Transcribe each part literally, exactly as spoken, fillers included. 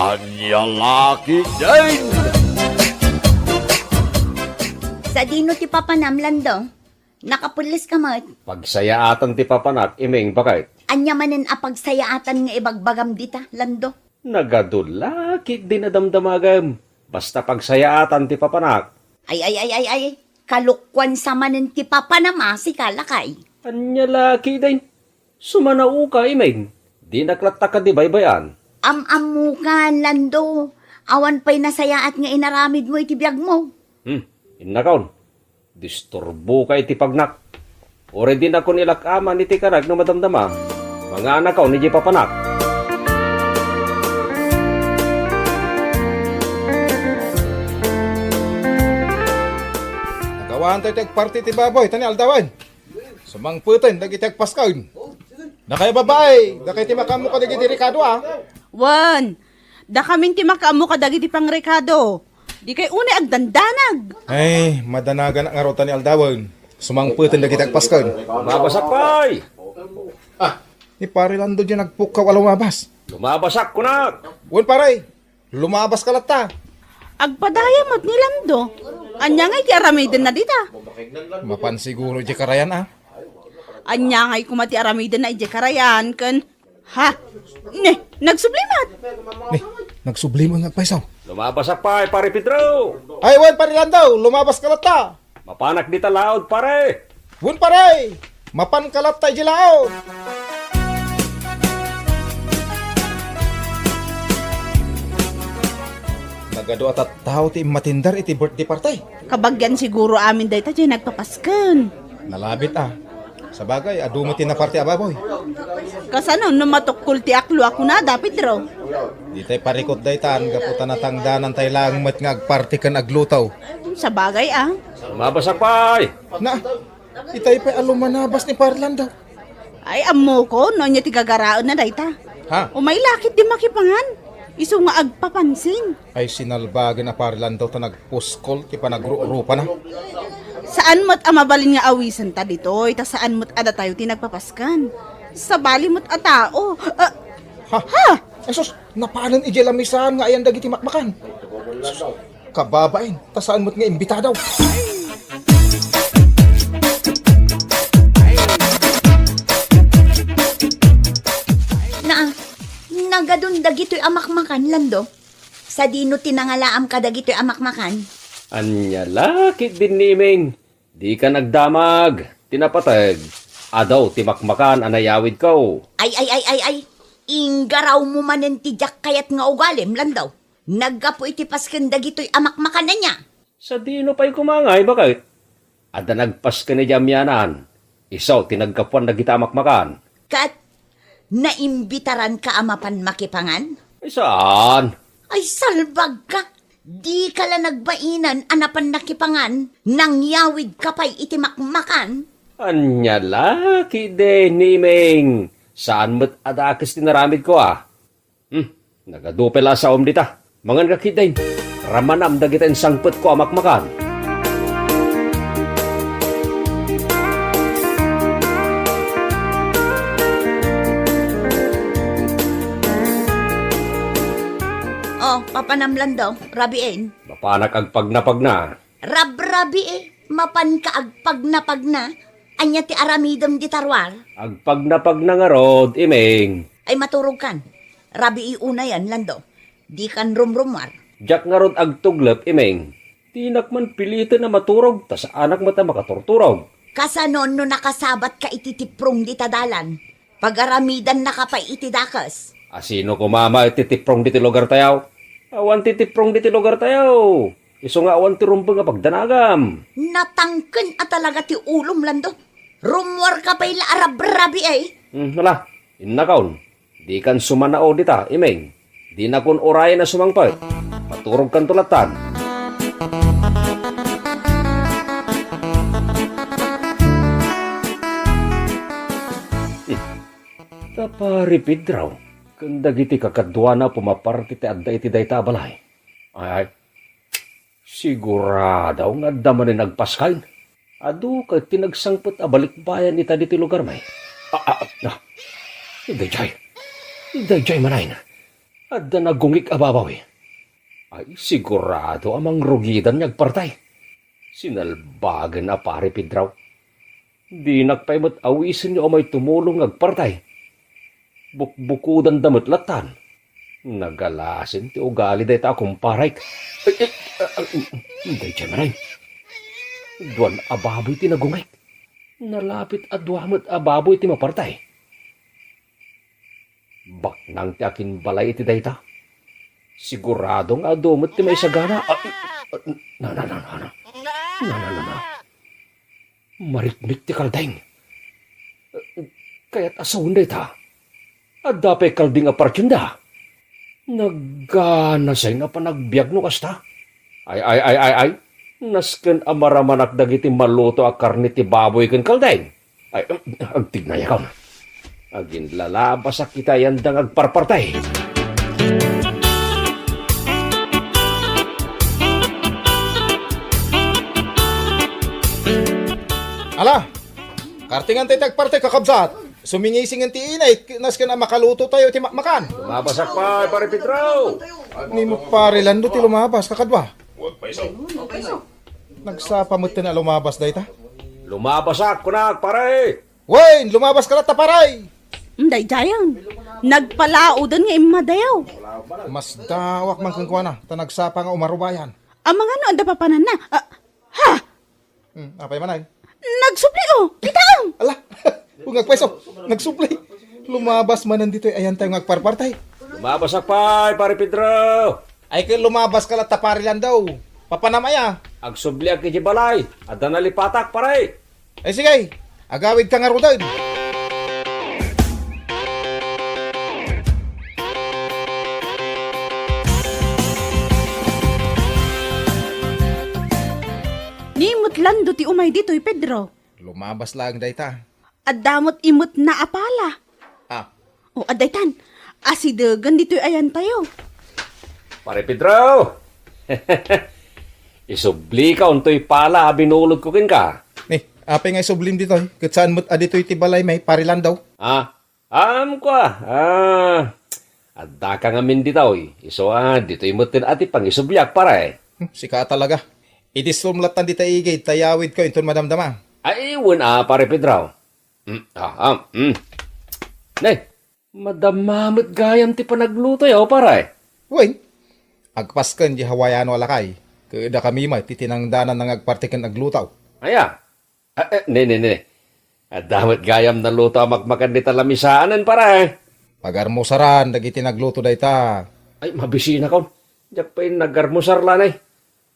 Ania la ketdin? Sadino ti papanam, Lando? Nakapelles ka met? Pagsayaatan ti papanak, Iming, baket. Ania manen a pagsayaatan nga ibagbagam dita, Lando? Nagadu la ketdin a damdamagem. Basta pagsayaatan ti papanak. Ay, ay, ay, ay, ay. Kalokuan sa manen ti papanam a sika, lakay. Ania la ketdin? Sumanaoka, Iming. Dinak latta kadi baybay-an. Am-ammokan, Lando. Awan pay nasayaat nga inaramidmo iti biagmo. Hmm, innakon. Disturboka iti pagnak. Uray dinakon ilak-aman iti kanak no madamdama. Manganakon idiay papanak. Nagawaantayo ti agparti ti baboy, ta ni aldawen. Sumangpeten dagiti agpasken. Dakay a babai, dakay ti makaammo kadagiti rekado, a? Wen, dakamin ti makaammo kadagiti pangrekado. Dikay unay agdandanag. Ay, madanaganak ngarud ta ni aldawen. Sumangpeten dagiti agpasken. Lumabasak pay! Ah, ni Pare Lando diay nagpukkaw a lumabas. Lumabasak, kunak! Wen, pare. Lumabaska latta. Agpadaya met ni Lando. Ania ngay ti aramidenna dita? Mapan siguro idiay karayan, a? Ania ngay koma ti aramidenna idiay karayan ken, ha? Ne, nagsubli met. Ne, nagsubli met nga agpayso. Lumabasak pay, Pare Pedro. Ay, wen, Pare Lando, lumabaska latta. Mapanak dita laod, pare. Wen, pare! Mapanka latta idiay laod. Nagadu a tattao ti immatender iti birthday party. Kabagian siguro amin dayta diay nagpapasken. Nalabit, a. Sabagay, adu met ti naparti a baboy. Kasano no matukkol ti aklo a kunada, Pedro? Ditay parikut daytan, gapu ta natangdanantay laeng met nga agparti ken agluto. Sabagay, a. Lumabasak pay! Na, itay pay a lumanabas ni Pare Lando. Ay, ammokon no ania ti gagaraenna dayta. Ha? Umay la ketdi makipangan. Isu nga agpapansin. Ay, sinalbagen a Pare Lando ta nagpuskol ti panagrurupana. Saan met a mabalin nga awisenta ditoy, ta saan met a datayo ti nagpapasken. Sabali met a tao. Ah, ha? Ha? Ay, sus, napanen idiay lamisaan nga ayan dagiti makmakan. Sus, kababain, ta saan met nga imbitado. Na, nagadun dagitoy a makmakan, Lando? Sadino ti nangalaam kadagitoy a makmakan? Ania la ketdin ni Iming? Dika nagdamag. Ti napateg, adu ti makmakan a nayawidko. Ay, ay, ay, ay, ay. Inggarawmo manen ti diak kayat nga ugalim, Lando. Naggapu iti pasken dagitoy a makmakan ania? Sadino pay koma ngay, baket? Adda nagpasken idiay amianan. Isu ti naggapuan dagita a makmakan. Ket naimbitaranka a mapan makipangan? Ay, saan? Ay, salbagka! Dika la nagbainen a napan nakipangan, nangyawidka pay iti makmakan? Ania la ketdi ni Iming? Saan met a dakes ti naramidko, a? Hmm, nagadu pay la a saom dita. Mangan ka ketdin. Ramanam dagita insangpetko a makmakan. Oh, papanam, Lando, rabiin. Mapanak agpagnapagna. Rabrabii, mapanka agpagnapagna? Ania ti aramidem dita ruar? Agpagnapagna ngarud, Iming. Ay, maturogkan. Rabii unayen, Lando. Dikan rumrumuar. Diak ngarud agtuglep, Iming. Dinak man piliten a maturog, ta saanak met a makaturturog. Kasano no nakasabatka iti tiprong dita dalan? Pagaramidannaka pay iti dakes. A sino koma met ti tiprong diti lugartayo? Awan ti tiprong diti lugartayo. Isu nga awan ti rumbeng a pagdanagam. Natangken a talaga ti ulom, Lando. Rummuarka pay la a rabrabii, ay. Hmm, ala, innakon. Dikan sumanao dita, Iming. Dinakon urayen a sumangpet. Maturogkanto lattan. Hmm. Ta Pari Pedro, ken dagiti kakaduana pumaparti ti adda iti dayta a balay. Ay, ay. Sigurado nga adda manen agpasken. Adu ket ti nagsangpet a balikbayan ita ditoy lugarmi. Ah, ah, ah. Daydiay. Daydiay manen. Adda nagungig a babawi. Ay, sigurado a mangrugidan nga agpartay. Sinalbagen a Pare Pedro. Dinak pay met awisen nga umay tumulong nga agpartay. Bukbukudanda met lattan. Nagalasin ti ugali dayta a kumparek. Ay, ay, ah, ah, daydiay manen. Duan a baboy ti nagungeg. Nalapit a dua met a baboy ti mapartay. Baknang ti akinbalay iti dayta. Sigurado nga adu met ti maisagana. Ah, ah, na, na, na, na, na. Na, na, na, na. Marikmik ti kalding. Kayat a sawen dayta. Adda pay kalding a partienda. Nagganasay nga panagbiag no kasta. Ay, ay, ay, ay, ay. Nasken a maramanak dagiti maluto a karne ti baboy ken kalding. Ay, agtignayakon. Aginlalabasak iti ayanda nga agparpartay. Ala! Kartingan tayo ti agpartay, kakabsat. Sumingisingen ti init, nasken a makaluto tayo ti makmakan. Lumabasak pay, Pare Pedro. Ni mo, Pare Lando, ti lumabas, kakadwa. Nagsapa met a lumabas dayta. Lumabasak, kunak, pare. Wen, lumabaska latta, pare. Daydiayen. Nagpalaoden nga immadayo. Masdaawak man kenkuana, ta nagsapa nga umarubayan. Amangan no adda papananna. Ah, ha! Hmm, apay man ay? Nagsubli, oh! Kitaem! Ala! Ungag pweso! Nagsubli! Lumabas manen ditoy ayantayo nga agparpartay. Lumabasak pay, Pare Pedro! Ay, ket lumabaska latta, Pare Lando. Papanam aya? Agsubliak iti balay. Adda nalipatak, pare. Ay, sige. Agawidka ngaruden. Ni met Lando ti umay ditoy, Pedro. Lumabas laeng dayta. Adda met imetna a pala. Ah. O, adda itan. Asidegen ditoy ayantayo. Pare Pedro! Isublika untoy pala a binulodko kenka. Ni, apay nga isublim ditoy? Ket saan met a ditoy ti balay may, Pare Lando? Ah, Am, kua, ah, addaka ngamin ditoy. Isu a, ditoy metten a ti pangisubliak, pare. Hmm, sika talaga. Idisum lattan dita igid, ta yawidko inton madamdama. Ay, wen a, Pare Pedro. Hmm, ah, ah, hmm. Ne, madama met gayam ti panaglutoyo, pare. Wen, agpasken di Hawaiano a lakay. Keda kami met ti tinangdanan nga agparti ken agluto. Aya, Ah, eh, ne, ne, ne. Adda met gayam naluto a makmakan dita lamisaanen, pare. Pagarmusaran dagiti nagluto dayta. Ay, mabisinakon. Diak pay nagarmusar lanay.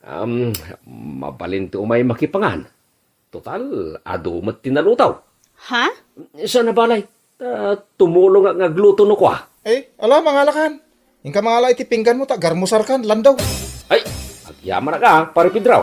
Am, mabalin ti umay makipangan. Total, adu met ti naluto. Ha? Saan a balay? Ta tumulongak nga agluto no kua. Eh, ala, mangalakan. Inka mangala iti pingganmo ta agarmusarkan, Lando. Ay, agyamanak a, Pare Pedro.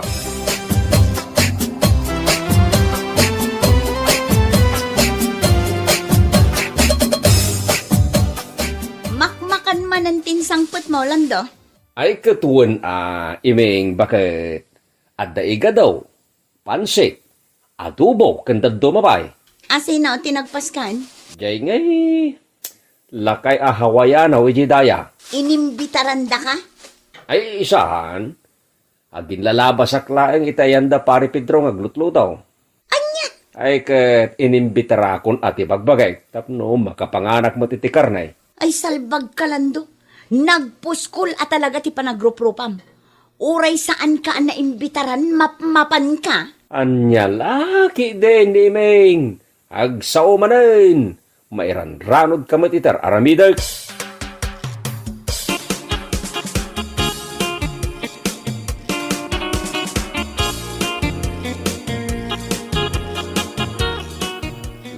Makmakan manen ti insangpetmo, Lando? Ay, ket wen a, Iming, baket adda igado, pansit, adobo, ken dadduma pay. Asino ti nagpaskan? Jay ngay, lakay a Hawaiano iti daya. Inimbitarandaka? Ay, saan. Aginlalabasak laeng iti ayanda Pare Pedro nga aglutluto. Ania? Ay, ket inimbitarakon a ti bagbagek tapno makapanganak met iti karne. Ay, salbagka, Lando. Nagpuskol a talaga ti panagruprupam. Uray saanka a naimbitaran, mapmapanka. Ania la ketdin, Iming? Agsao manen. Mairanranodka met iti ar-aramidek.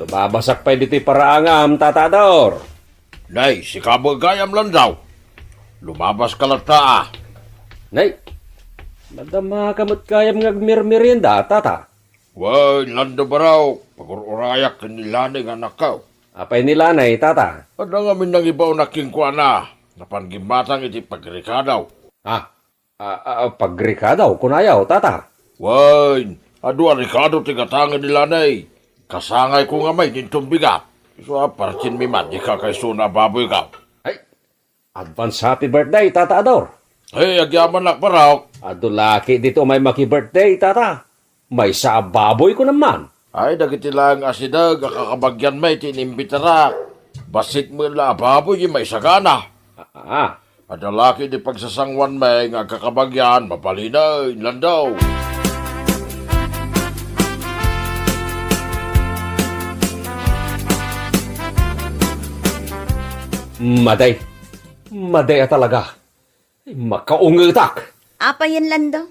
Lumabasak pay ditoy paraangam, Tata Ador. Nay, sika met gayam, Lando. Lumabaska latta a. Nay, madamaka met gayam nga agmermerienda, Tata. Wen, Lando Barao, pagur-urayak ken ni Lanay nga anakko. Apay ni Lanay, Tata? Adda ngamin nangibaonnak kenkuana. Napan gimmatang iti pagrekado. Ah, ah, ah, pagrekado, kunayo, Tata? Wen, adu a rekado ti gatangen ni Lanay. Kasangayko ngamin inton bigat. Isu a partinmi man di kakaisuna a baboyko. Ay, Advance happy birthday, Tata Ador. Hey, agyamanak, barok. Adu laki dito may maki-birthday, Tata. Maysa a baboy ko naman. Ay, dagiti laeng asideg a kakabagyan met ti inimbitarak. Bassit met la a baboy, maisagana. Ah, ah. Adda laki di pagsasanguan met nga agkakabagyan, mabalinen, Lando. Maday. Maday a talaga. Makaungetak. Apayen, Lando?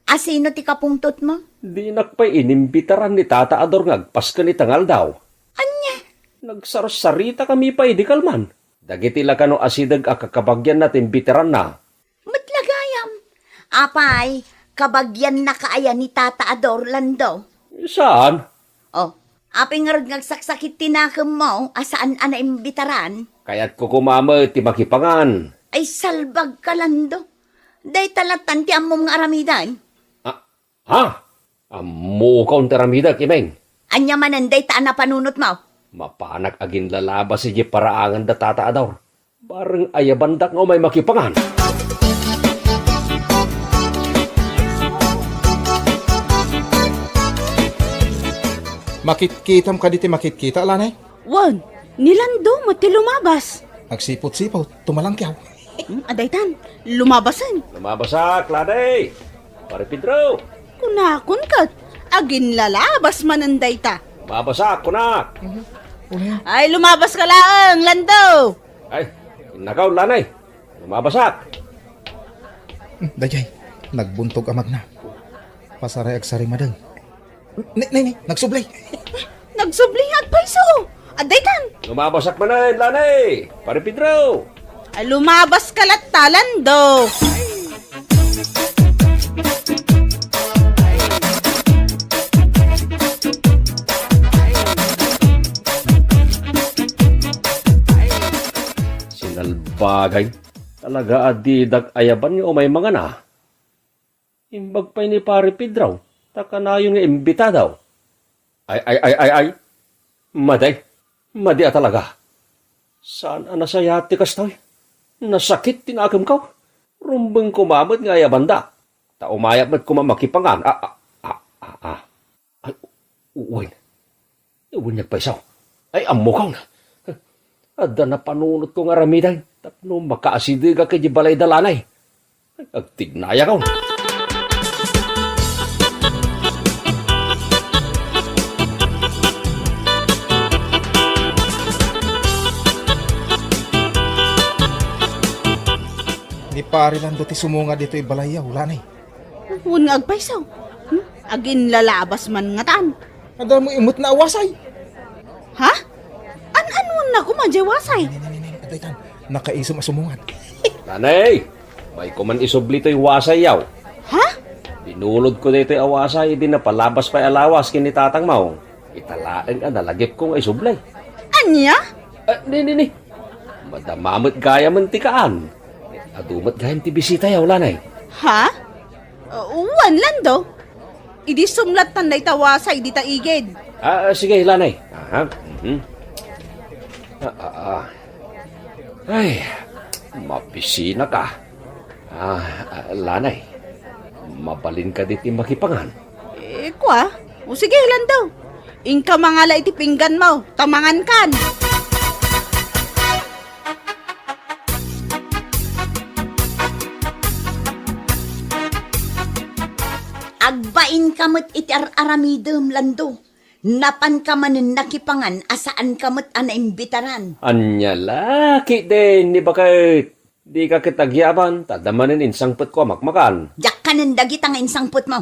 Asino ti kapungtotmo? Dinak pay inimbitaran ni Tata Ador nga agpasken ita nga aldaw. Ania? Nagsarsaritakami pay idi kalman. Dagiti la kano asideg a kakabagyanna ti imbitaranna. Met la gayam. Apay, kabagyannaka aya ni Tata Ador, Lando? Saan? Oh, apay ngarud nga agsaksakit ti nakemmo a saan a naimbitaran? Kayatko koma met ti makipangan. Ay, salbagka, Lando. Dayta lattan ti ammom nga aramiden. Ah, ha? Ammokon ti aramidek, Imeng. Ania manen dayta a napanunotmo? Mapanak aginlalabas idiay paraangan da Tata Ador. Bareng ayabandak nga umay makipangan. Makitkitam kadi ti makitkita, Lanay? Wen, ni Lando met ti lumabas. Agsipot-sipot, tumalangkiaw. Hmm, adaytan, lumabasen. Lumabasak, Lanay! Pare Pedro! Kunakon ket, aginlalabas manen dayta. Lumabasak, kunak! Mhm. Uli. Ay, lumabaska laeng, Lando! Ay, innakaw, Lanay. Lumabasak. Hmm, dayay, nagbuntog a magna. Pasaray agsarimadeng. Ni, ni, ni, nagsubli. Nagsubli nga agpayso. Adaytan. Lumabasak manen, Lanay. Pare Pedro. Ay, lumabaska latta, Lando. Sinalbagay. Talaga a didak ayaban nga umay mangana. Imbag pay ni Pare Pedro, ta kanayon nga imbitado. Ay, ay, ay, ay, ay. Madi. Madi a talaga. Saan a nasayaat ti kastoy? Nasakit ti nakemko. Rumbeng koma met nga ayabanda. Ta umayap met koma makipangan. Ah, ah, ah, ah, ah. Ay, u-, uwen. Uwen, nagpayso. Ay, ammokon. Adda napanunotko nga aramiden tapno makaasidegak idiay balay da Lanay. Ay, agtignayakon. Ni Pare Lando ti sumunga ditoy balayyo, Lanay. Wen nga agpayso. Hmm? Aginlalabas man ngatan. Adda met a wasay. Ha? An-anuenna koma diay wasay? Ni, ni, ni, ni, adaytan. Nakaisom a sumungan. Lanay, mayko man isubli toy wasayyo. Ha? Binulodko daytoy a wasay idi napalabas pay a lawas ken ni tatangmo. Ita laeng a nalagipko nga isubli. Ania? Ah, ni, ni, ni. Madama met gayamen ti kaan. Adu met gayam ti bisitayo, Lanay. Ha? Uh, wen, Lando. Idi sumlattan dayta wasay dita igid. Ah, sige, Lanay. Aha. Mhm. Ah, ah, ah. Ay, mapisinaka. Ah, ah, Lanay, mabalin kadi ti makipangan? Eh, kua? O sige, Lando. Inka mangala iti pingganmo, ta mangankan. Agbainka met iti ar-aramidem, Lando. Napanka manen nakipangan a saanka met a naimbitaran. Ania la ketdin ni baket? Dika ket agyaban, ta adda manen insangpetko a makmakan. Diak kanen dagita nga insangpetmo.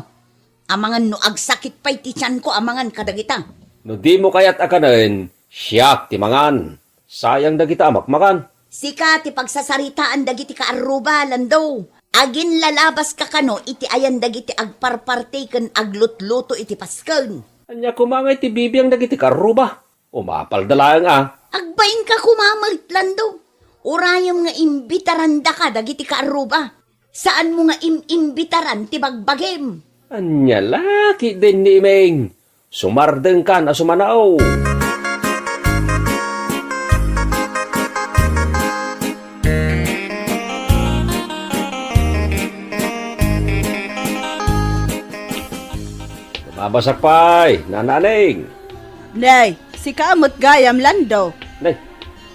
Amangan no agsakit pay ti tianko amangan kadagita. No dimo kayat a kanen, siak ti mangan. Sayang dagita a makmakan. Sika ti pagsasaritaan dagiti kaarruba, Lando. Aginlalabaska kano iti ayan dagiti agparparti ken aglutluto iti pasken. Ania koma ngay ti bibiang dagiti kaarruba? Umapalda laeng a. Agbainka koma met, Lando. Urayem nga imbitarandaka dagiti kaarruba. Saanmo nga im-imbitaran ti bagbagim. Ania la ketdin ni Imeng? Sumardengkan a sumanao. Abasak pay, Nana Aning. Nay, sika met gayam, Lando. Nay,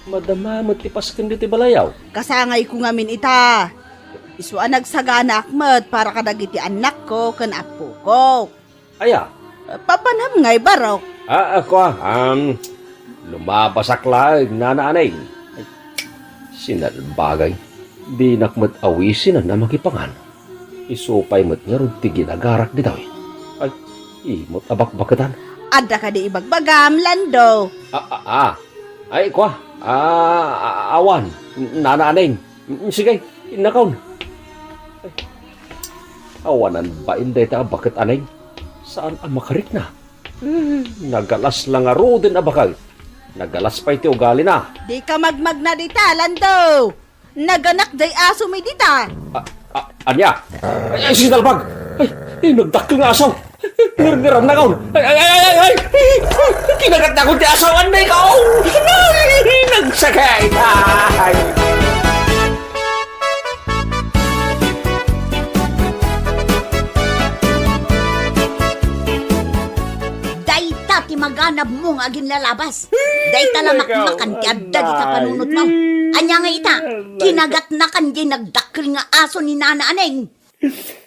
madama met ti pasken ditoy balayaw. Kasangayko ngamin ita. Isu a nagsaganaak met para kadagiti annakko ken appoko. Aya? Papanam ngay, barok. Ah, ako, ah, um, lumabasak laeng, Nana Aning. Ay, sinalbagay. Dinak met awisinan a makipangan. Isu pay met ngarud ti ginagarak ditoy. Ay, imot a bakbaketan. Adda kadi ibagbagam, Lando? Ah, ah, ah. Ay, kua. Ah, ah, awan. Nana Aning. Mm, sige, innakon. Ay, awanan bain dayta a baket, Aning. Saan a makarikna? Eh, nagalas la ngaruden a baket. Nagalas pay ti ugalina. Dika magmagna dita, Lando. Naganak day asomi dita. Ah, ah, ania? Ay, ay, sinalbag! Ay, ay, nagdakkel nga aso! Ngarngaramnakon! Ay, ay, ay, ay, ay, ay! Kinagatnakon ti aso! Anay ka! Oh! Ay, nagsakit! Ay! Dayta ti maganabmo nga aginlalabas. Dayta la makmakan ti adda dita panunotmo. Ania nga ita? Kinagatnakan diay nagdakkel nga aso ni Nana Aning.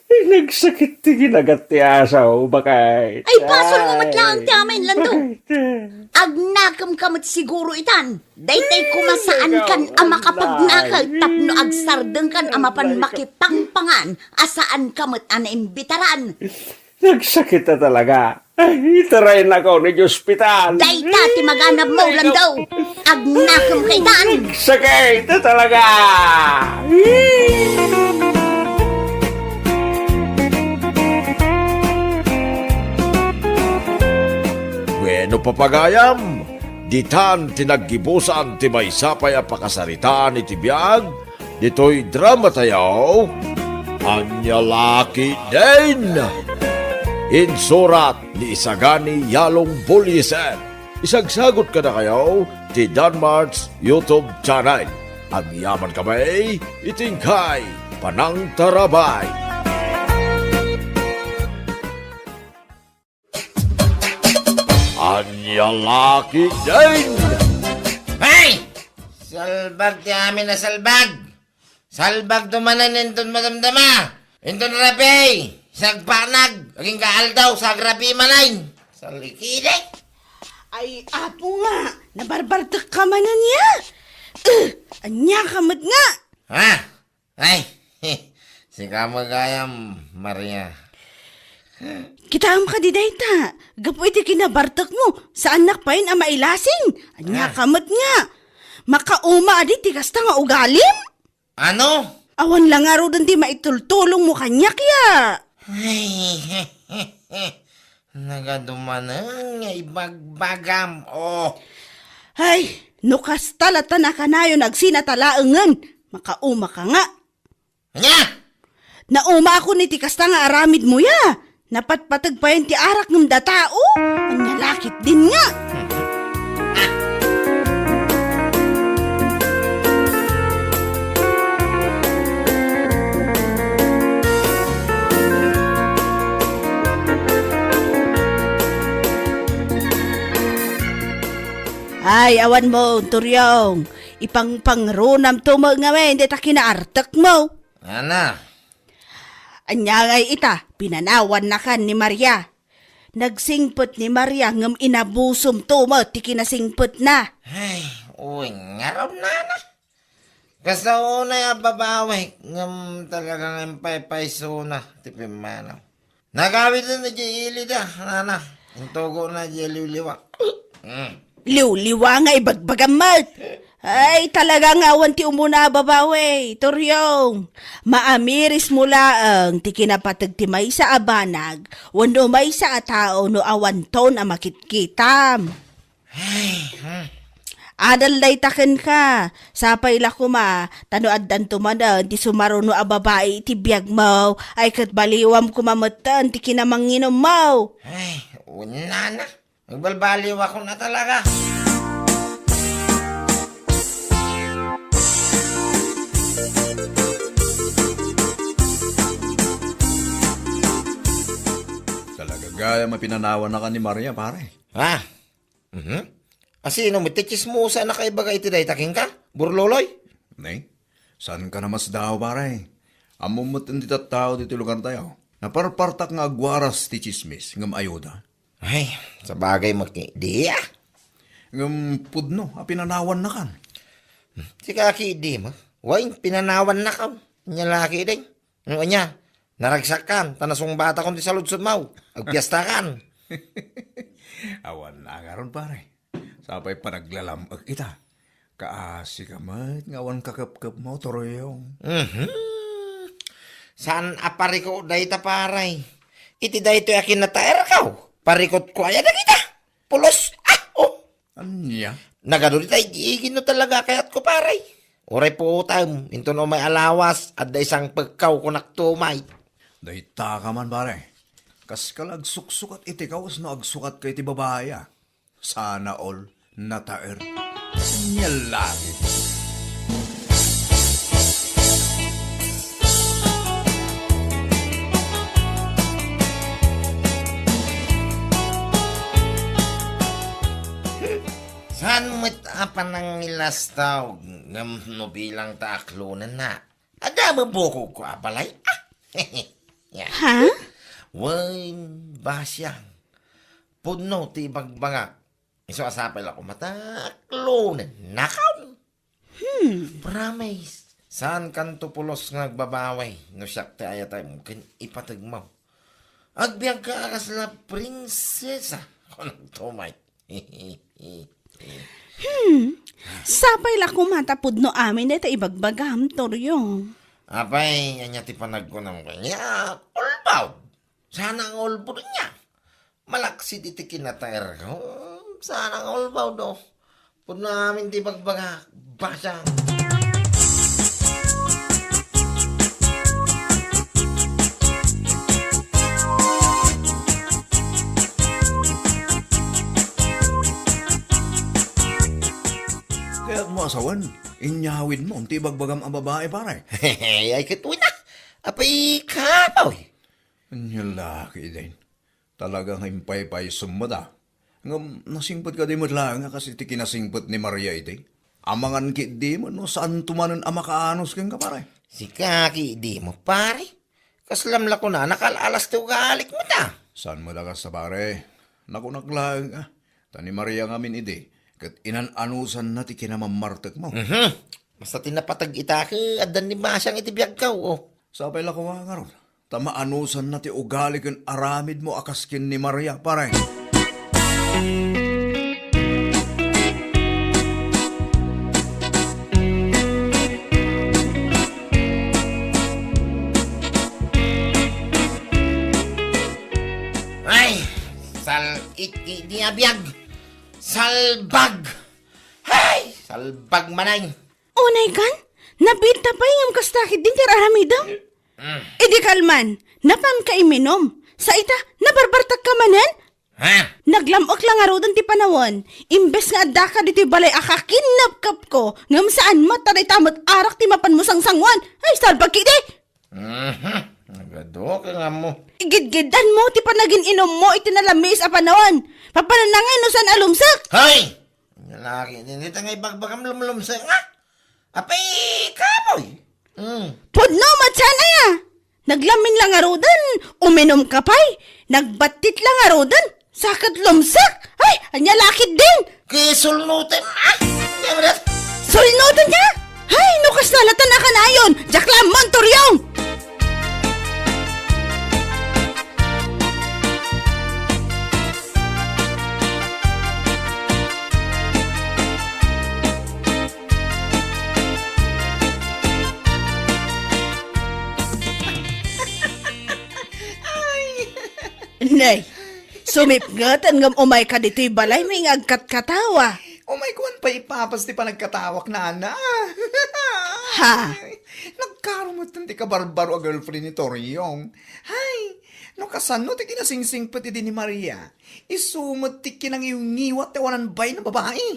Nagsakit ti kinagat ti aso, bakay. Ay, basolmo met laeng ti amin, Lando. Agnakemka met siguro itan. Daytay koma saankan a makapagnaka tapno agsardengkan a mapan makipangpangan a saanka met a naimbitaran. Nagsakit a talaga. Ay, itaraynakon iti ospital. Dayta ti maganabmo, Lando. Agnakemka itan. Nagsakit a talaga. Bueno, papagayam, ditan ti naggibusan ti maysa pay a pakasaritaan iti biag ditoy dramatayo, Ania La Ketdin! Insurat ni Isagani Yalong Bullieser. Isagsagut kadakayo ti Danmart's YouTube channel. Agyamankami iti inkay panangtarabay. Ania La Ketdin! Ay! Salbag ti amin a salbag! Salbagto manen inton madamdama! Inton rabii! Sagpanag! Agingga aldaw, sagrabii manen! Salikide! Ay, apo nga! Nabarbartekka manen ya! Eh, ania ka met nga? Ha? Ay, sika met gayam, Maria. Kitaem kadi dayta, gapu iti kinabartekmo, saannak payen a mailasing. Ania ka met nga? Makauma adi ti kasta nga ugalim? Ano? Awan la ngaruden ti maitultulongmo kaniak ya. Ay, nagadumanen nga ibagbagam, oh. Ay, no kasta latta a kanayon agsinatalaengen, makauma ka nga. Ania? Naumaakon iti kasta nga aramidmo ya. Napatpateg payen ti arak ngem datao. Ania la ketdin nga? Ay, awanmo, Turyong. Ipangpangrunamto met ngamin dayta kinaartekmo. Ana. Ania ngay ita, pinanawannakan ni Maria. Nagsingpet ni Maria ngem inabusomto met ti kinasingpetna. Ay, uy, ngarud, nana. Kasta unay a babawi, ngem talaga nga impaypaysona ti pimmanaw. Nagawiden idiay ilida, nana. Intugona idiay liwliwa. Mm. Liwliwa nga ibagbagam met. Ay, talaga nga awan ti umuna a babawi, Turyong. Maamirismo laeng ti kinapateg ti maysa a banag wenno maysa a tao no awanton a makitkitam. Ay, hmm. Adal dayta kenka. Sapay la koma, ta no addanto manen ti sumaruno a babai iti biagmo, ay ket baliwam koma metten ti kinamanginommo. Ay, unana. Agbalbaliwakon a talaga. Talaga, Ay, mapinanawan na ka ni Maria, pare. Ha? Mhm. Asino met ti chismosa a nakaibaga iti dayta kenka, Burloloy? Ne? Saan ka na masdaaw, pare? Ammom met ti tattao ditoy lugar tayo. Naparpartak nga agwaras ti chismis, ngem ayuda. Ay, sabagay, maki, di, ah. Ngem pudno a pinanawannakan. Sika, ki, di, ma. Way, pinanawannak, aw. Nya laki, deng. Ano anya? Naragsakan, ta nasungbatakon ti saludsodmo. Agpiestakan. Awan na ngaron, pare. Sapay panaglalam-ek ita. Kaasi ka met nga awan kakepkepmo, Toriong. Mhm. Saan a pariko dayta, pare? Iti daytoy a kinataerko, parikotko aya dagita? Pulos, ah, oh. Ania? Nagadu dita igi-igi no talaga kayatko, pare. Uray puotem, inton umay a lawas, adda isangpekko, kunak tumay. Dayta ka man, pare. Kas ka la agsuksukat iti kawas no agsukat ka iti babai, ah. Sana all nataer. Nia lagi. Saan met a panangilastaw ngem no bilang ta aklonenna? Adda met bukogko a balay? Ah. Ya. Ha? Wen, basiang. Pudno ti ibagbagak. Isu a sapay la koma ta aklonennakon. Hmm. Promise. Saan kanto pulos nga agbabawi no siak ti ayatem ken ipategmo. Agbiagka a kasla prinsesa. Kunakto, Mike. Hmm. Sapay la koma ta pudno amin dayta ibagbagam, Toriong. Apay, ania ti panagkunam kaniak? Ulbaw. Sana nga ulbod niya. Malaksid iti kinataerko. Sana nga ulbaw, do. Pudno amin ti bagbaga. Basa. Kayatmo asawen, inyawidmo ti ibagbagam a babai, pare. Ay, ket wen a. Apay, kapoy. Ania laki, Deng. Talaga nga impaypaysom met a. Ngem nasingpet kadi met laeng a kas iti kinasingpet ni Maria idi? Amangan ketdi met no saanto manen a makaanus kenka, pare. Sika ketdi met, pare. Kaslam la kuna, nakal-alas ti ugalik met a. Saan met a kasta, pare? Nakunak laeng a. Ta ni Maria ngamin idi, ket inan-anusanna ti kinamammartekmo. Mhm. Basta ti napateg ita ket addan ni Basiang iti biagko, o. Sapay la koma ngarud, ta maanusanna ti ugali ken aramidmo a kas ken ni Maria, pare. Ay, sal-it ketdi a biag. Salbag! Hay! Salbag manen! Unay kan? Nabiit ta pay ngem kasta ketdin ti ar-aramidem? Mm. Idi kalman, napanka imminum. Sa ita, nabarbartakka manen? Ha? Naglam-ek la ngaruden ti panawen. Imbes nga addaka ditoy balay a kakinnapkapko, ngem saan met ta dayta met arak ti mapanmo sangsangoan. Ay, salbag ketdi! Mhm. Nagadu ka nga mo. Igidgidanmo ti panagin-inummo iti nalamiis a panawen. Papananangay no saan a lumsek. Hay! Lalaki, dita nga ibagbagam lumlumsek nga. Apay, kapoy. Mm. Pudno met saan aya. Naglamin la ngaruden, uminum ka pay. Nagbattit la ngaruden. Saket lumsek! Ay, ania la ketdin? Kisulnutem, ah! Sulnutenka? Hay, no kasta la ta nakanayon! Diak la ammo, Toriong! Nay, sumipngeten ngem umayka ditoy balaymi nga agkatkatawa. Umayko pay ipapas ti panagkatawak, nana. Ha? Nagkarumetten ti kabarbaro a girlfriend ni Toriong. Hay, no kasano ti kinasingsingpet idi ni Maria, isu met ti kinangiwngiwat ti awanan bain a babai.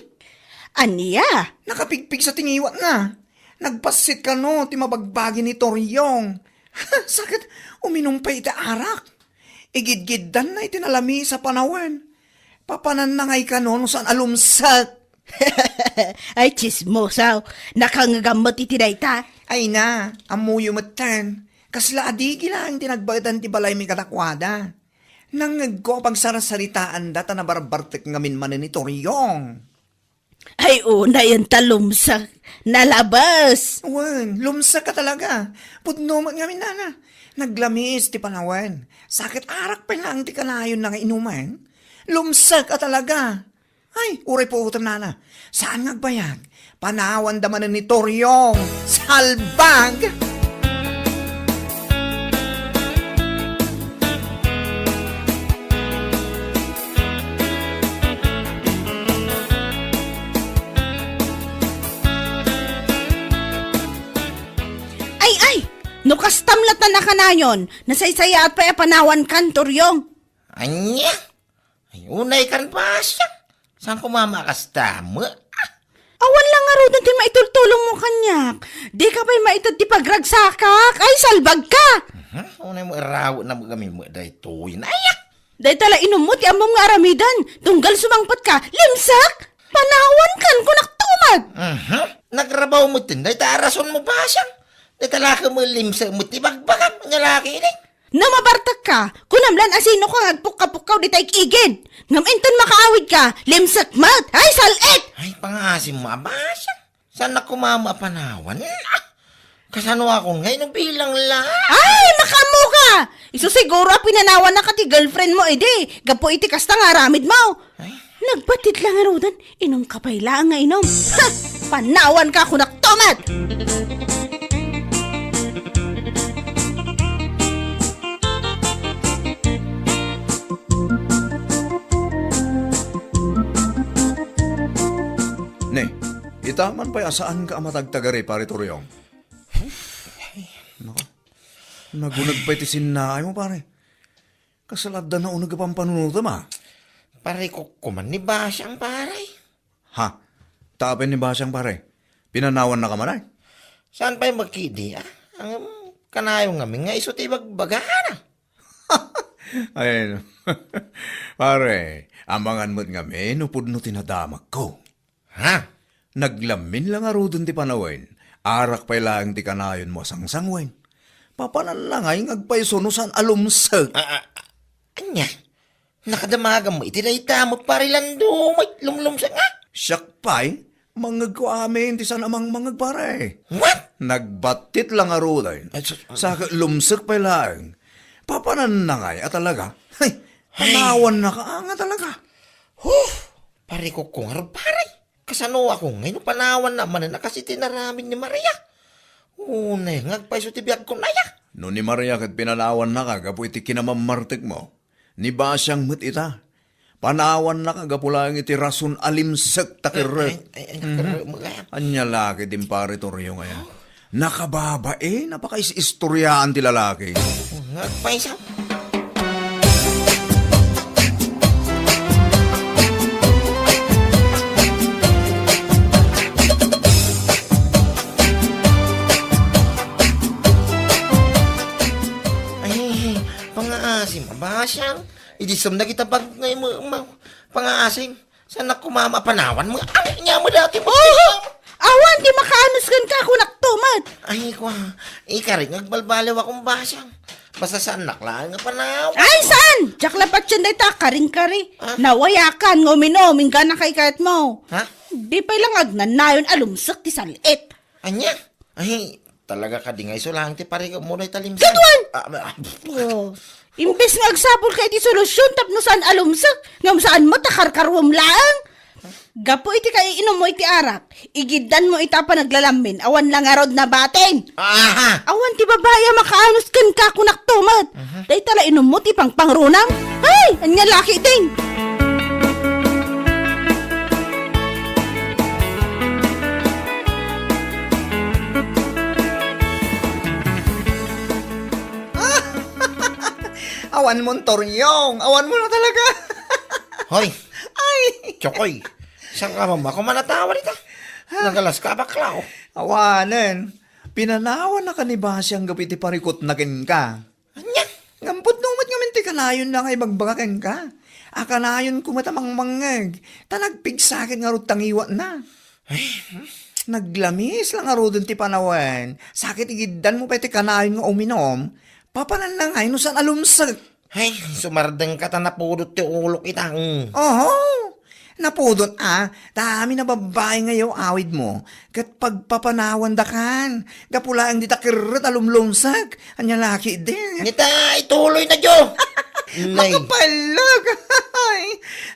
Ania? Nakapigpigsa ti ngiwatna. Nagbassit kano ti mabagbagi ni Toriong. Saket, uminum pay iti arak. Igidgiddanna iti nalamis a panawen. Papananna ngay kano no saan a lumsek. Ay, tsismosaw. Nakangngegam met iti dayta. Ay na, ammoyo metten. Kasla adigi laeng ti nagbaedan ti balaymi kadakuada. Nangngegko a pagsarsaritaanda ta nabarbartek ngamin manen ni Toriong. Ay, unayen ta lumsek. Nalabes. Wen, lumsek a talaga. Pudno met ngamin, nana. Naglamis ti panawen. Sa ket arak pay laeng ti kanayonna nga inumen. Lumsek a talaga. Ay, uray puotem, nana. Saan nga agbayag? Panawanda manen ni Toriong. Salbag! Ay, ay! No kastam latta a kanayon, nasaysayaat pay a panawankan, Toriong. Ania? Ay, unaykan, Basiang. Saan koma a kasta met? Awan la ngaruden ti maitultulongmo kaniak. Dika pay maited ti pagragsakak. Ay, salbagka! Mhm. Unay mo irawetna met ngamin met daytoy. Naya! Dayta la inummo ti ammom nga aramiden. Tunggal sumangpetka, limsek! Panawankan, kunak tumet! Mhm. Nagrabaw met dayta a rasonmo, Basiang. Dayta la ket met limsek met ti bagbagam. Ania la ketdin? No mabartekka, kunam lan a sinoka nga agpukkapukkaw dita igid. Ngem inton makaawidka, limsek met. Ay, sal-it! Ay, pangaasim mo a, Basiang. Saannak koma a panawan? Ah! Kasanoakon ngay no bilang la? Ay, makaammoka! Isu siguro a pinanawannaka ti girlfriend mo idi, gapu iti kasta nga aramidmo. Ay. Nagbatit la ngaruden, inumka pay laeng nga inum. Ha! Panawanka, kunak tumet! Ne, itaman pay a saanka a matagtagari, Pare Toriong. Naka, naguneg pay ti sinnaaymo, pare. Kasla adda nauneg a pampanunotem, a? Pare, kukkuman ni Basiang, pare. Ha? Tapin ni Basiang, pare? Pinanawannaka man, ay? Saan pay makidi, a? Ang kanayon ngamin nga isu ti ibagbagana. Ay, no. Pare, amangan met ngamin no pudno ti nadamagko. Ha? Naglamin la ngaruden ti panawen, arak pay laeng ti kanayonmo a sangsangwen. Papananna ngay nga agpayso no saan a lumsek. A, a, a, ania? Nakadamagam iti dayta met, Pare Lando, met lumlumsek nga? Siak pay, mangngegko amin ti saan a mangmangngeg, pare. What? Nagbatit la ngaruden. Ay, sus, Sa ket lumsek pay laeng. Papananna ngay a talaga. Hay, Ay. Panawannaka nga talaga. Huh! Pare, kukkungar, pare. Kasanoakon ngay no panawanna manen a kas iti inaramid ni Maria? Unay nga agpayso ti biagko, naya. No ni Maria ket pinanawannaka gapu iti kinamammartekmo, ni Basiang met ita. Panawannaka gapu laeng iti rason a limsek ta kerrek. Ay, ay, ay, Mhm. Kerrek, magayam. Ania la ketdin, Pare Toriong, aya? Nakababain a pakaisistoriaan ti lalaki. Nga agpayso. Ay, pangaasim a, Basiang. Idi sumna kita bag nga ima-, ima-, pangaasim. Saannak koma a panawan mo. Ania mo dati mo? Oh! Awan ti makaanus kenka, kunak tumet. Ay, kwa. Ikarik nga agbalbaliw akon, Basiang. Basta saannak laeng a panawan. Ay, saan? Diak la patien dayta, karing-kari. Ah? Nawayakan nga uminom, inggana kay kayatmo. Ha? Di pay lang agnanayon a lumsek ti sal-it. Ania? Ay, talaga kadi nga isu laeng ti parikutmo dayta limsek. Ket wen! Ah, ah, Oh. Imbes nga agsapulka iti solusyon tapno saan a lumsek, ngem saan met a karkaruem laeng. Gapu iti kaiinummo iti arak, igiddanmo ita a panaglalamin, awan la ngarud nabatin. Aha! Awan ti babai a makaanus kenka, kunak tumet. Mhm. Dayta la inummo ti pangpangrunam. Ay, ania la ketdin? Awan mon, Toriong, awan mo na talaga. Hoy! Ay! Chokoy, saan ka mama? Kung manatawa dita. Nagalas ka, bakla, oh. Awanen. Pinanawannaka ni Basiang gapu iti parikutna kenka. Ania? Ngem pudno met ngamin ti kana Ayon na nga ibagbaga kenka. A kanayon koma ta mangmangngeg, ta nagpigsakit ngarud ta ngiwatna. Ay, hmm. Naglamis la ngaruden ti panawen. Sakit igiddan mo pay ti kanayon nga uminom. Papananna ngay no saan a lumsek. Ay, sumardengka ta napudot ti ulok ita. Mm. Oho. Napudot a, ta amin a babbai nga yaw-awid mo, ket pagpapanawandakan, gapu laeng dita kerret a lumlumsek, ania la ketdin. Nita, ituloy na, Jo. Nay. Makapallag! Ay,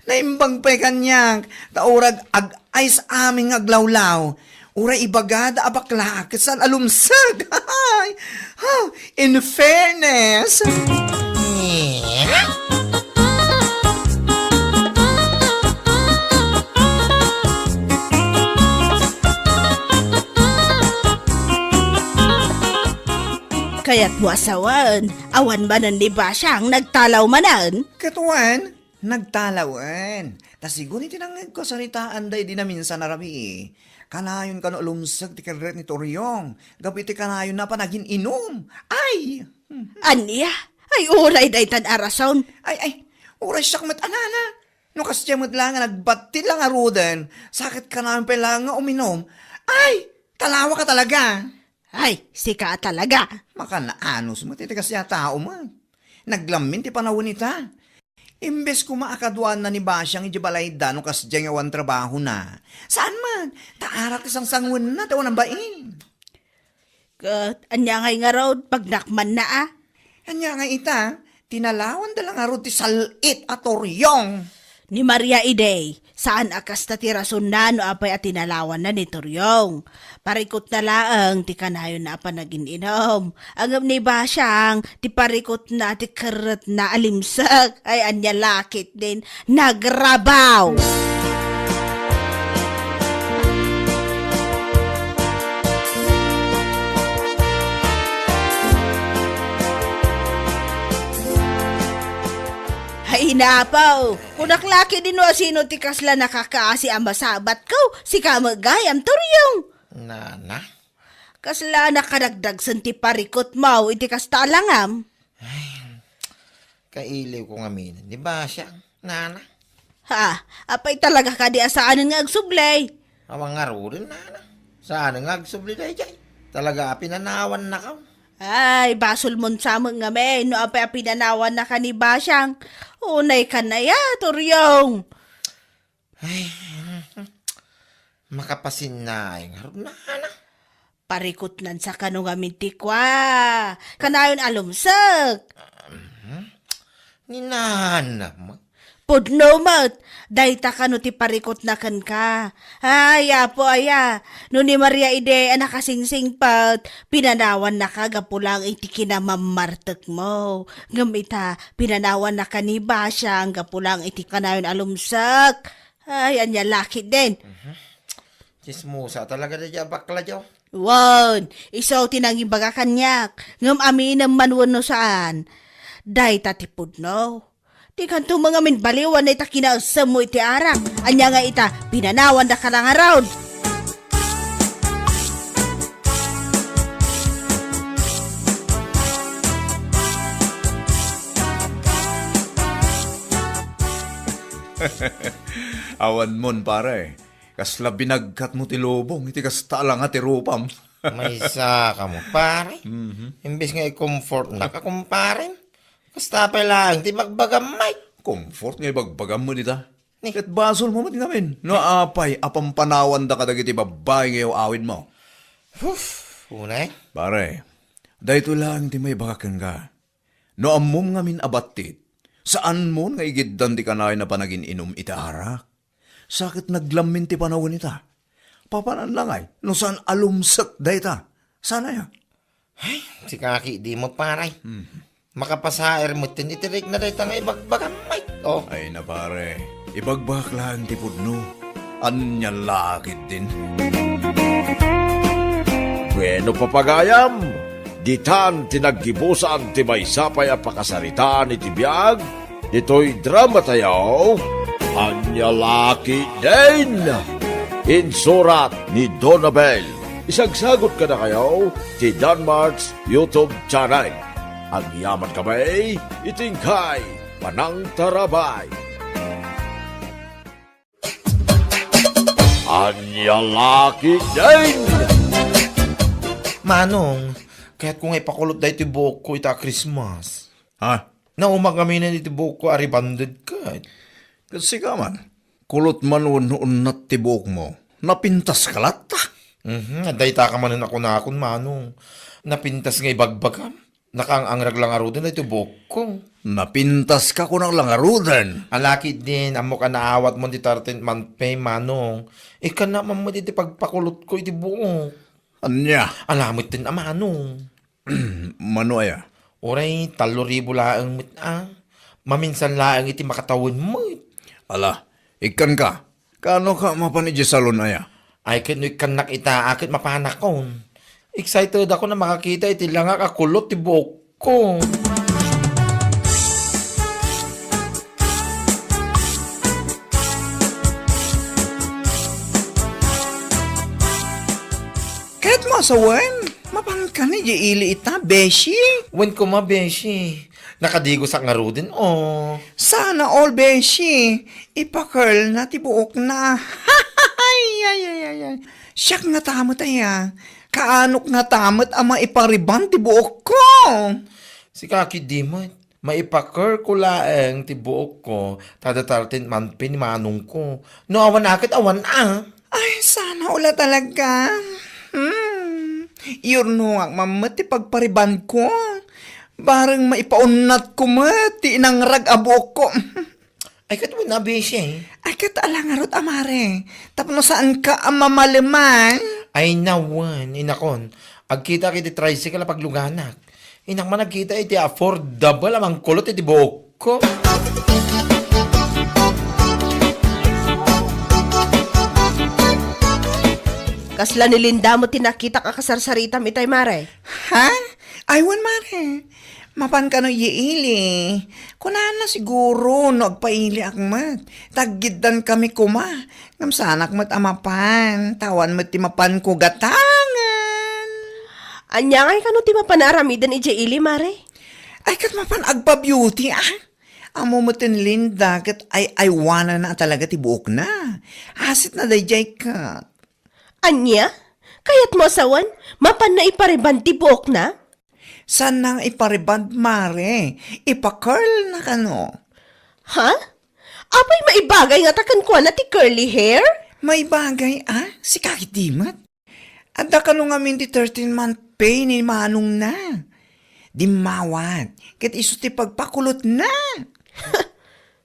naimbag pay kaniak, ta urag ag-, ay sa amin nga aglawlaw. Uray ibagada a bakla, ket saan a lumsek. Ha, in fairness. Kayatmo a sawen, awan manen ni Basyang nagtalaw manen? Ket wen, nagtalawen. Ta sigun iti nangngegko a saritaan daydi naminsan a rabii, kanayon kano a lumsek ti kerret ni Toriong, gapu iti kanayonna a panagin-inum. Ay! Ania? Ay, uray daytan a rason. Ay, ay, uray siak met a nana. No kasdiay met la nga nagbattit la ngaruden, sakit kanayon pay la nga uminom. Ay, talawaka talaga. Ay, sika a talaga. Makanaanus met iti kasdiay a tao met. Naglammin ti panawen ita. Imbes koma a kaduaanna ni Basyang idiay balayda no kasdiay nga awan trabahona. Saan man, ta arak ti sangsanguenna ti awan a bain. Ket ania ngay ngarud, pagnakmanna a? Ania ngay ita, tinalawanda la ngarud ti sal-it a Toriong. Ni Maria idi, saan a kasta ti rasonna no apay a tinalawanna ni Toriong. Parikutna laeng ti kanayonna a panagin-inum. Ngem ni Basyang, ti parikutna ti kerretna a limsek. Ay, ania la ketdin, nagrabaw! Ay, napaw! Kunak la ketdin no asino ti kasla nakakaasi a masabatko, sika met gayam, Toriong! Nana? Kasla nakaragdagsen ti parikutmo iti kasta a langam? Ay, kailiwko ngamin ni Basyang, nana. Ha, apay talaga kadi a saanen nga agsubli? Awan ngaruden, nana. Saanen nga agsubli daydiay. Talaga a pinanawannaka. Ay, basolmon sa met ngamin no apay a pinanawannaka ni Basyang. Unay ka na ya, Toriong. Ay, makapasinnaay ngarud, nana. Parikutnan sa kano ngamin ti kua. Kanayon a lumsek. Mhm. Ni nana met. Pudno met. Dayta kano ti parikutna kenka. Ay, Apo aya. No ni Maria idi a nakasingsingpet, pinanawannaka gapu lang iti kinamammartekmo. Ngem ita, pinanawannaka ni Basyang gapu lang iti kanayon a lumsek. Ay, ania la ketdin. Mhm. Tsismosa talaga daydiay a bakla, Jo. Wen, isu ti nangibaga kaniak. Ngem aminem man wenno saan. Dayta ti pudno. Dikanto met ngamin baliwan dayta kinaesemmo iti arak. Ania nga ita, pinanawandaka la ngarud. Awan mon, pare. Kasla binagkatmo ti lubong iti kasta a langa ti rupam. Maysa kamo, pare. Mhm. Imbes nga i-comfortnak a kumparem, kasta pay laeng ti bagbagam, Mike. Comfort nga ibagbagam met ita. Ni? Ket basolmo met ngamin no apay a pampanawanda kadagiti babbai nga yaw-awidmo. Huf, unay. Pare, daytoy laeng ti maibaga kenka. No ammom ngamin a battit, saanmon nga igiddan ti kanayon a panagin-inum iti arak. Sa ket naglammin ti panawen ita. Papanan la ngay no saan a lumsek dayta. Saan aya? Ay, sika ketdi met, pare. Hmm. Makapasaer metten iti rikna dayta nga ibagbagam, Mike. Oh. Ay na, pare. Ibagbagak laeng ti pudno. Ania la ketdin? Bueno, papagayam, ditan ti naggibusan ti maysa pay a pakasaritaan iti biag ditoy dramatayo, Ania la ketdin? Insurat ni Donabel. Isagsagut kadakayo ti Danmart's YouTube channel. Agyaman kami iti inkay Panangtarabay. Ania la ketdin? Manong, kayatko nga ipakulot daytoy buokko ita a Christmas. Ha? Naumak ngamin iti buokko a rebonded ket. Ket sika man, kulot man wenno unnat ti buokmo. Napintaska latta. Mhm, adda ita ka manen a kunakon, Manong. Napintas nga ibagbagam. Nakaang-angrag la ngaruden daytoy buokko. Napintaska kunak la ngaruden. Ala ketdin, ammok a naawatmon ti thirteenth month pay, Manong. Ikkannak man met iti pagpakulotko iti buok. Ania? Ala metten a, Manong. Mano aya? Uray tallo ribu laeng met a. Maminsan laeng iti makatawen met. Ala, ikkanka. Kaanoka mapan idiay salon aya? Ay, ket no ikkannak ita, a, ket mapanakon. Excited ako a makakita iti langak a kulot ti buokko. Kayatmo a sawen, mapanka idiay ili ita, beshi? Wen koma, beshi. Nakadigosak ngaruden, o. Sana all, beshi. Ipa-curl na ti buokna. Ay, ay, ay, ay, ay. Siak ngata met aya. Kaanok ngata met a maipa-rebond ti buokko? Sika ketdi met. Maipa-curl-ko laeng ti buokko, ta adda thirteenth month pay ni manongko. No awan a ket awan a. Ay, sana all talaga. Hmm. Iyurnongak man met ti pagpa-rebondko. Bareng maipaunnatko met ti inangrag a buokko. Ay, ket wen a, beshi. Ay, ket ala ngarud a, mare. Tapno saanka a mamaleman. Ay, nawen, inakon. Agkitak iti tricycle a pagluganak. Innak man agkita iti affordable a mangkulot iti buokko. Kasla ni Linda met ti nakitak a kasarsaritam itay, mare. Ha? Ay, wen, mare. Mapan kano iyaili. Kunana siguro no agpailiak met. Taggiddan kami koma. Ngem saanak met a mapan. Ta awan met ti mapanko gatangen. Ania ngay kano ti mapan a aramiden idiay ili, mare? Ay, ket mapan agpa-beauty, a. Ammo met ni Linda, ket ay-aywanana talaga ti buokna. Asitna daydiay ket. Ania? Kayatmo a sawen, mapanna ipa-rebond ti buokna? Saanna nga ipa-rebond, mare. Ipa-curl na kano. Ha? Apay maibagay ngata kenkuana ti curly hair? Maibagay, a? Sika ketdi met. Adda kano ngamin ti thirteen month pay ni manongna. Dimmawat, ket isu ti pagpakulotna.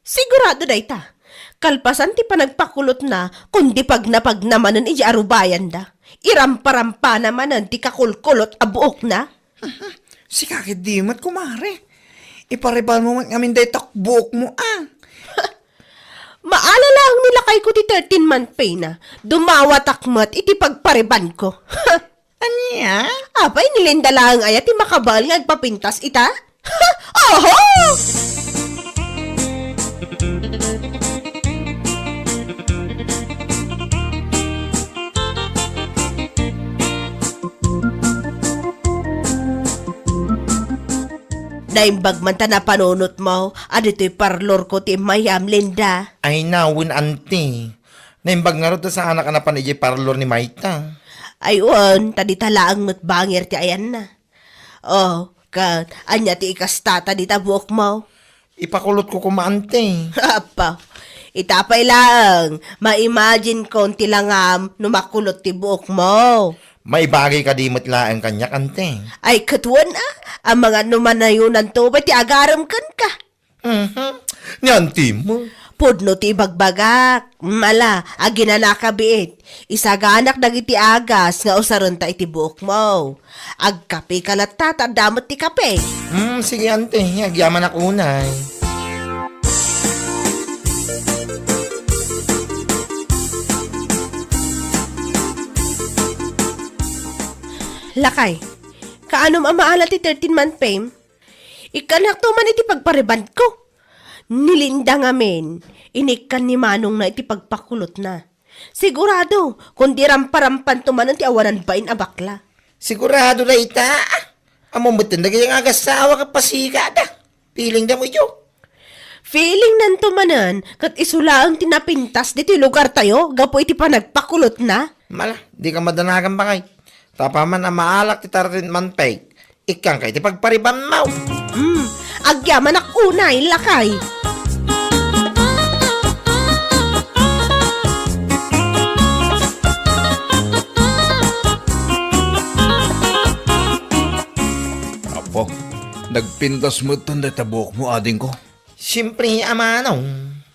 Sigurado dayta. Kalpasan ti panagpakulotna, kundi pagnapagna manen idiay arubayanda. Iramparampana manen ti kakulkulot a buokna. Sika ketdi met, kumare. Ipa-rebond mo met ngamin dayta buokmo, a. Maala laeng ni lakayko ti thirteen month pay na. Dumawatak met iti pagpa-rebondko. Ania? Apay, ni Linda laeng aya ti makabael nga agpapintas ita? Oho! Naimbag man ta napanunotmo a ditoy parlorko ti immayam, Linda. Ay, nawen, anti. Naimbag ngarud ta saanak a napan idiay parlor ni mayta. Ay, wen, ta dita laeng met bangir ti ayanna. Oh, ket ania ti ikastata dita buokmo? Ipakulotko koma, anti. Apo, ita pay laeng, ma-imagine kon ti langam no makulot ti buokmo. Maibagay kadi met laeng kaniak, anti. Ay, ket wen a, amangan no manayonanto pay ti agarem kenka. Mhm. Ni anti mo. Pudno ti ibagbagak. Mala, aginanaka biit. Isaganak dagiti agas nga usarenta iti buokmo. Agkapeka latta ta adda met ti kape. Hmm, sige, anti. Agyamanak unay. Lakay, kaanom a maala ti thirteen month pay? Ikkannakto man iti pagpa-rebondko. Ni Linda ngamin, inikkan ni manongna iti pagpakulotna. Sigurado, kundi ramparampanto manen ti awanan bain a bakla. Sigurado dayta. Ammom metten dagiti nga agassawa ket pasigada. Piling damo idiay. Feeling nanto manen, ket isu laeng ti napintas ditoy lugartayo gapu iti panagpakulotna. Mala, di ka madanagan, bakay. Tapaman a maalak ti thirteenth month pay, ikkanka iti pagparibanmo. Hmm, agyamanak unay, lakay. Apo, nagpintas metten dayta buokmo, adingko. Siempre, a manong.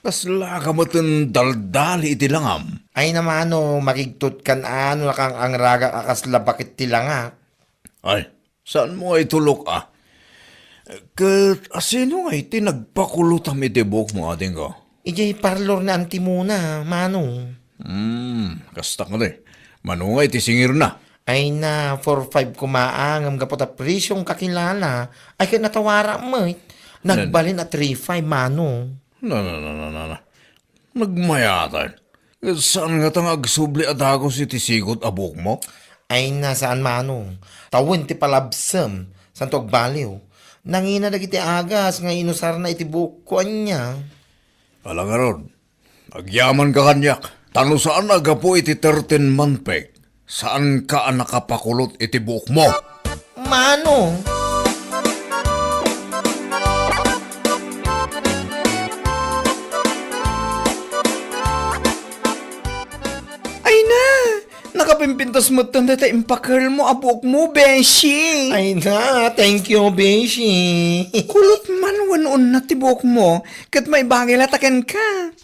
Kasla ka metten daldali iti langam. Ay na, mano, makigtutkan a no nakangragak a kasla baket ti langak. Ay, saanmo nga itulok a? Ket asino nga iti nagpakulotam iti buokmo, adingko? Idiay parlor ni Auntie Mona, mano. Hmm, kasta kadi. Mano nga iti singirna? Ay na, four five koma, ngem gapu ta presyong kakilala, ay ket natawarak met. Nagbalin a three five, mano. Na, na, na, na, na, na. Nagmayatan. Saan ngata nga agsubli a dagus iti sigut a buokmo? Ay na, saan, mano. Tawen ti palabsem, saanto agbaliw. Nangina dagiti agas nga inusarna iti buokko, ania. Ala ngarud, agyamanka kaniak, ta no saan a gapu iti thirteenth month pay, saanka a nakapakulot iti buokmo. Mano? Ay na! Nakapimpintas metten dayta impakelmo a buokmo, beshi! Ay na, thank you, beshi! Kulot man wenno unat ti buokmo, ket maibagay la ta kenka.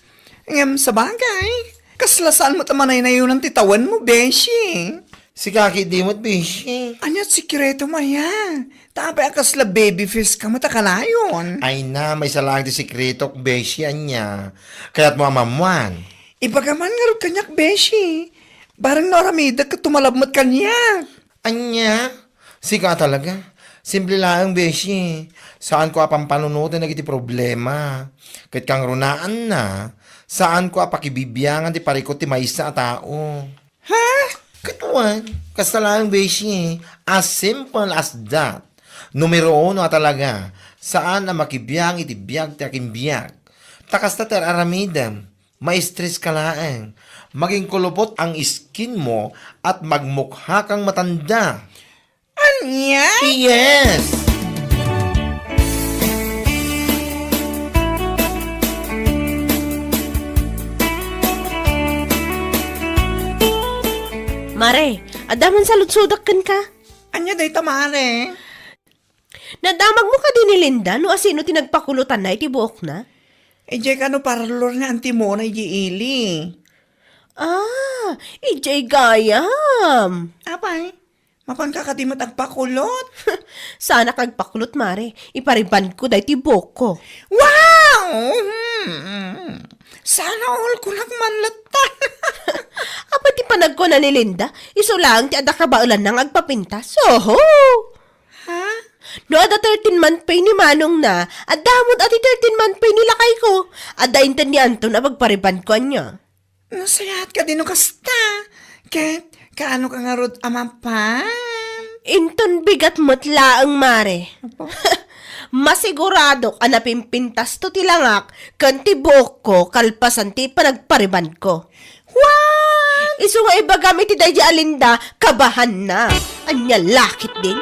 Ngem sabagay, kasla saan met a manaynayonan ti tawenmo, beshi. Sika ketdi met, beshi. Ania ti sekretom aya? Ta apay a kasla baby face ka met a kanayon? Ay na, maysa laeng ti sekretok, beshi, ania. Kayatmo a maammuan? Ibaga man ngarud kaniak, beshi. Bareng no aramidek ket tumalab met kaniak. Ania? Sika talaga. Simple laeng, beshi. Saanko a pampanunoten dagiti problema. Ket kangrunaanna, saanko a pakibibiangan ti parikut ti maysa a tao. Ha? Ket wen, kasta laeng, beshi. As simple as that. Numero uno a talaga, saan a makibiang iti biag ti akinbiag. Ta kasta ti ar-aramidem. Ma-stress ka laeng. Maging kulupot ang skin mo at magmukha kang matanda. Ania? Yes! Mare, adda man saludsodak kenka. Ania dayta, mare? Nadamagmo kadi ni Linda no asino ti nagpakulotanna iti buokna? Idiay kano parlor ni Auntie Mona idiay ili. Ah, idiay gayam. Apay, mapanka kadi met agpakulot? Saanak agpakulot, mare. Iparibandko daytoy buokko. Wow! Hmm. Sana all kunak man latta. Apay ti panagkuna ni Linda? Isu laeng ti adda kabaelanna nga agpapintas. Oho! Ha? No adda thirteen month pay ni manongna, adda met a ti thirteen month pay ni lakayko. Adda inted ni Anton a pagparibandko ania. Nasayaat kadi no kasta. Ket, kaano ka ngarud a mapan? Inton bigat met laeng, mare. Apo? Masiguradok a napimpintasto ti langak ken ti buokko kalpasan ti panagparibandko. What? Isu nga ibagam iti daydi a Linda, kabahanna. Ania la ketdin?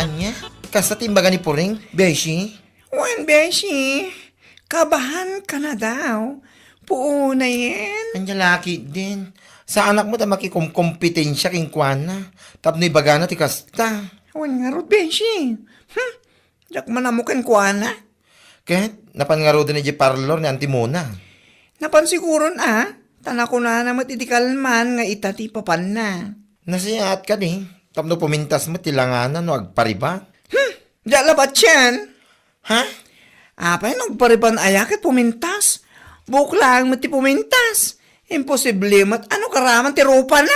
Ania? Kasta ti imbaga ni Puring, beshi? Wen, beshi. Kabahan ka na daw. Puonayen. Ania la ketdin. Saanak met a makikomkompetensia kenkuana. Tapno ibagana ti kasta. Wen ngarud, beshi. Hmm. Diak man ammo kenkuana. Ket, napan ngaruden idiay parlor ni Auntie Mona? Napan siguron a. Ta nakunana met iti kalman nga ita ti ipapanna. Nasayaat kadi. Tapno pumintas met ti langana no agpariban. Hmm. Diak labat sian. Ha? Apay, nagpariban aya ket pumintas? Buok laeng met ti pumintas. Imposible met. Ano karaman ti rupana?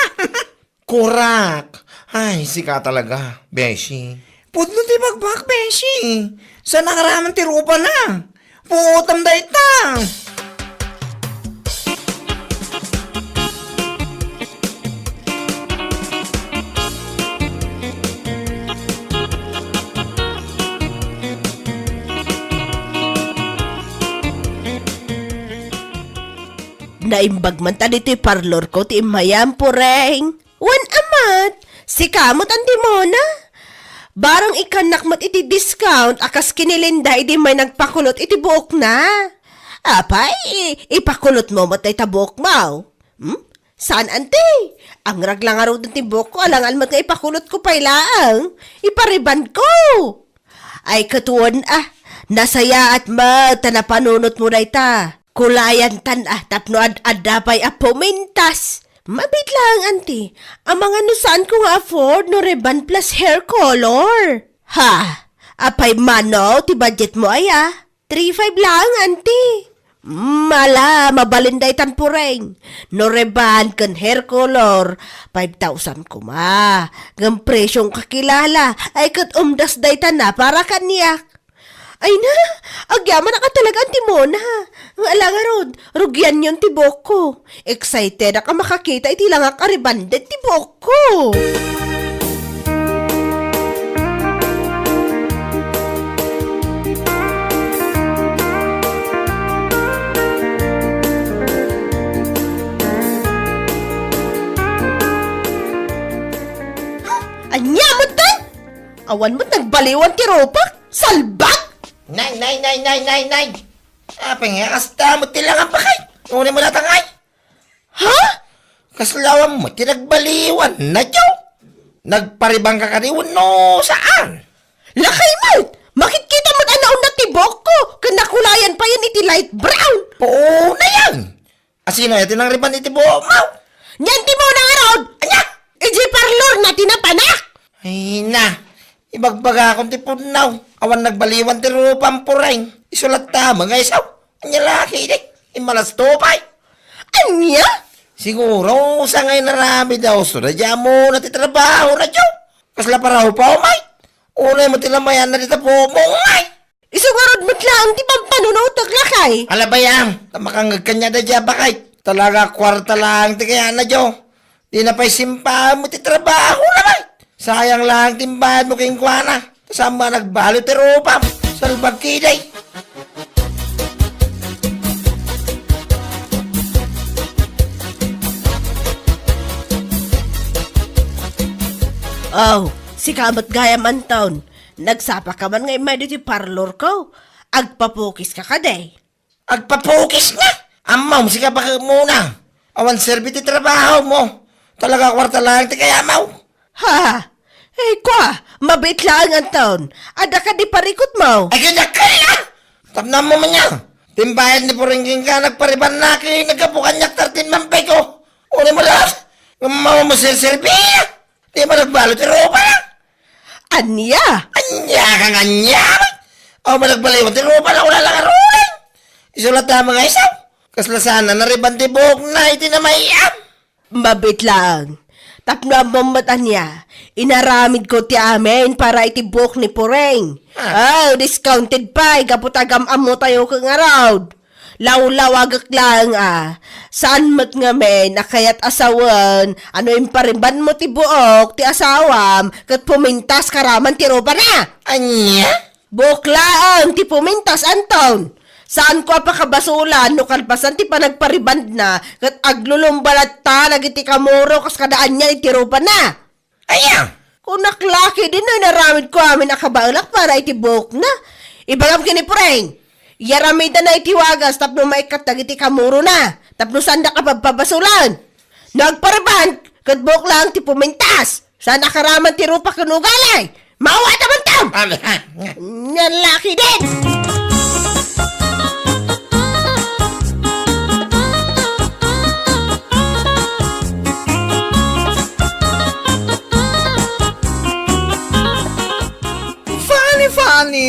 Kurak! Ay, sika talaga, beshi. Pudno ti bagbak, beshi. Saan a karaman ti rupana? Puotam dayta! Naimbag man ta ditoy parlorko ti immayam, Pureng. Wen a met, sika met, Auntie Mona. Barang ikkannak met iti discount a kas kinilinda idi may nagpakulot iti buokna. Apay, ipakulotmo met dayta buokmo? Hmm? Saan, Auntie? Angrag la ngaruden ti buokko, alangan met nga ipakulotko pay laeng. Iparibanko. Ay, ket wen a, nasayaat met ta napanunotmo dayta. Kulayantan a tapno ad-adda pay a pumintas. Mabiit laeng, Auntie. Amangan no saanko nga afford no rebond plus hair color. Ha? Apay mano ti budgetmo aya? Three five laeng, Auntie. Mala, mabalin daytan, Pureng. No rebond ken hair color, five thousand koma. Ngem presyong kakilala, ay ket umdas dayta na para kaniak. Ay na, agyamanak a talaga, Auntie Mona. Nga ala ngarud, rugianyon ti buokko. Excited ak a makakita iti langak a rebonded ti buokko. Ania met dayta? Awan met nagbaliwan ti rupak? Salbag! Nay, nay, nay, nay, nay, nay! Apay nga kasta met ti langak, bakay? Unay mo natangay? Ha? Kasla awan met ti nagbaliwan, nadyo? Nagparibang ka kadi wenno saan? Lakay met! Makitkita met a naunat ti buokko, ken nakulayan payen iti light brown. Puonayan! Asino aya ti nangrebond iti buokmo? Ni Auntie Mona ngarud! Ania? Idiay parlorna ti napanak! Ay na, ibagbagakon ti pudno. Awan nagbaliwan ti rupam, Pureng. Isu latta met nga isu. Ania la ketdi? Immalas to pay. Ania? Siguro, sa nga inaramid a usto daydiay a Mona ti trabahona, Joe. Kasla parahupaw met. Unay met ti namayanna dita buokmo, ngay. Isu ngarud met laeng ti pampanunotek, lakay. Ala, bay-am, ta makangngeg kaniada daydiay a bakay. Talaga, kuarta laeng ti kayatna, Joe. Dina pay simpaen met ti trabahona, bay. Sayang laeng ti imbayadmo kenkuana. Ta saan met a nagbalut ti rupam. Salbag ketdi. Oh, sika met gayam, Anton. Nagsapa ka man nga immay ditoy parlorko. Agpapukis ka kadi? Agpapukis nga! Ammom, sika, baket Mona. Awan serbi ti trabahomo. Talaga, kuarta laeng ti kayatmo. Ha? Ay, kua, mabiit laeng, Anton. Adda kadi parikutmo? Ay, kaya kaya! Tapno ammom ania? Ti imbayad ni Pureng kenka, nagparibandna ket naggapu kaniak thirteen month pay ko. Unay mo laeng, nga maserserbi. Di man nagbalut ti rupana. Ania? Ania kang ania? Awan man nagbaliwan ti rupana, wala lang aruling. Isu latta met nga isu. Kasla saan a narebond ti buokna iti namayam. Mabiit laeng. Tapno ammom met ania, inaramidko ti amin para iti buok ni Pureng. Ah. Oh, discounted pay, gapu ta agam-ammotayo ket ngarud. Lawlawagek laeng a, saan met ngamin a kayat a sawen a no imparebondmo ti buok ti asawam ket pumintas ka raman ti rupana. Ania? Buok laeng ti pumintas, Anton. Saanko a pakabasolan no kalpasan ti panagparebondna ket aglulumba latta dagiti kamuro kas kada ania iti rupana. Aya? Kunak la ketdin no inaramidko amin a kabaelak para iti buokna. Ibagam ken ni Pureng, iyaramidanna iti wagas tapno maikkat dagiti kamurona, tapno saanda a pabpabasolan. No agparebond, ket buok laeng ti pumintas. Saan a karaman ti rupa ken ugali. Mawat a bantam! Amen. Nga laki din! Funny, funny!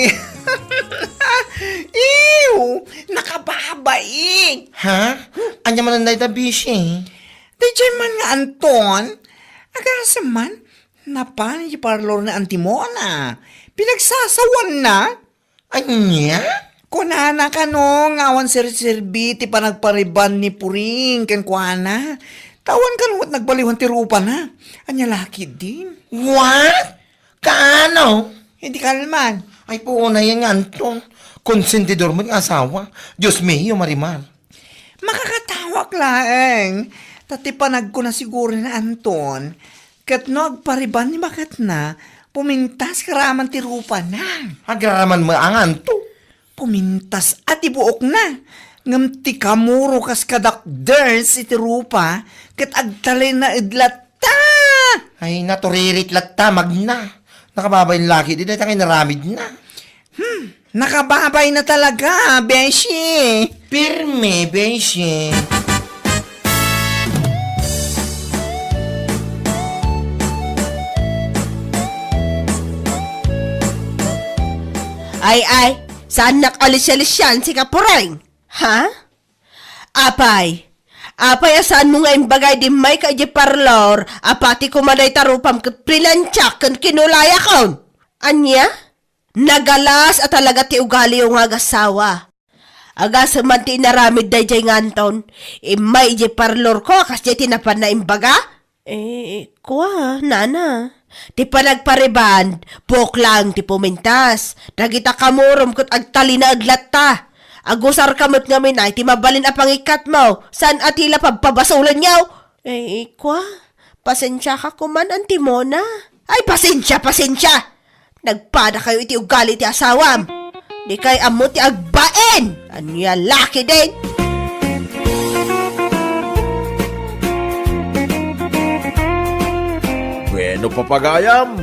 Ew! Nakababain! Ha? Anya man dayta, Bishi? Daydiay man nga Anton, agasem man, napan iti parlor ni Auntie Mona. Pinagsasawanna. Ania? Kunana kano nga awan serserbi ti panagparebond ni Puring kenkuana. Ta awan kano met nagbaliwan ti rupana. Ania la ketdin? What? Kaano? Iti kalman. Ay, puonayan nga Anton. Konsentidor met nga asawa. Dios mio, Marimar. Makakatawa Bakla, eng. Ta ti panagkuna siguro ni Anton, ket no agpariban ni baketna, pumintas karaman ti rupana. Agraraman met a nganto. Pumintas a ti buokna. Ngem ti kamuro kas kadakders iti rupa, ket agtalinaed latta. Ay, naturirit latta, magna. Nakababain laki, di dayta nga inaramidna. Hmm, nakababayna talaga, beshi. Pirme, beshi. Ay, ay, saannak alis-alisian, sika Pureng? Ha? Apay, apay a saanmo nga imbagay idi immayka idiay parlor a pati koma dayta rupam ket plinansiak ken kinulayakon? Ania? Nagalas a talaga ti ugaliyo nga agasawa. Agasem man ti inaramid daydiay nga Anton, immay idiay parlorko a kasdiay ti napanna imbaga? Eh, kua, nana. Ti panagpariban, buok laeng ti pumintas. Dagita kamurom ket agtalinaed latta. Agusarka met ngamin a iti mabalin a pangikkatmo, saan a ti la pabpabasolenyo. Eh, kua, pasensiaka koman, Anti Mona. Ay, pasensia, pasensia! Nagpadakayo iti ugali ti asawam. Dikay ammo ti agbain. Ania laki din? Bueno, papagayam,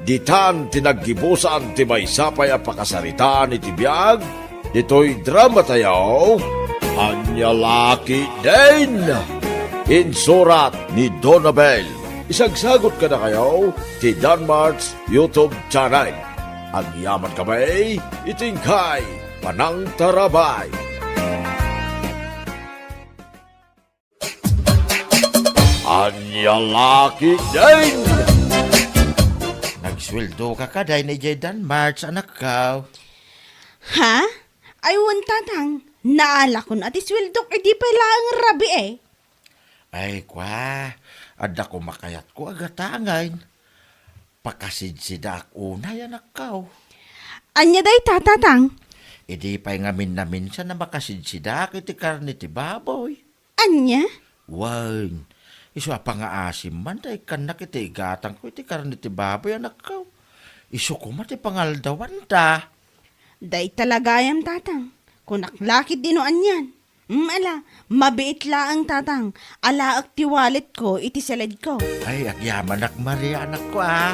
ditan ti naggibusan ti maysa pay a pakasaritaan iti biag ditoy dramatayo, Ania Laki Din. Insurat ni Donabel. Isagsagot kadakayo ti Danmart's YouTube channel. Agyaman kami iti inkay panangtarabay. Ania Laki Din! Nagsueldoka kadi idiay Danmart's, anakko? Ha? Ay, wen, tatang. Naalakon a ti sueldok idi pay laeng rabii. Ay, kua, adda koma kayatko a gatangen. Pakasidsidaak unay, anakko. Ania dayta, tatang? Idi pay ngamin-naminsan a makasidsidaak iti karne ti baboy. Ania? Wen, isu a pangaasim man ta ikkannak iti igatangko iti karne ti baboy, anakko. Isu koma ti pangaldawanta. Dayta la gayam, tatang. Kunak la ketdi no anian. Mm, ala, mabiit laeng, tatang. Alaek ti walletko iti saledko. Ay, agyamanak, Maria, anakko, a.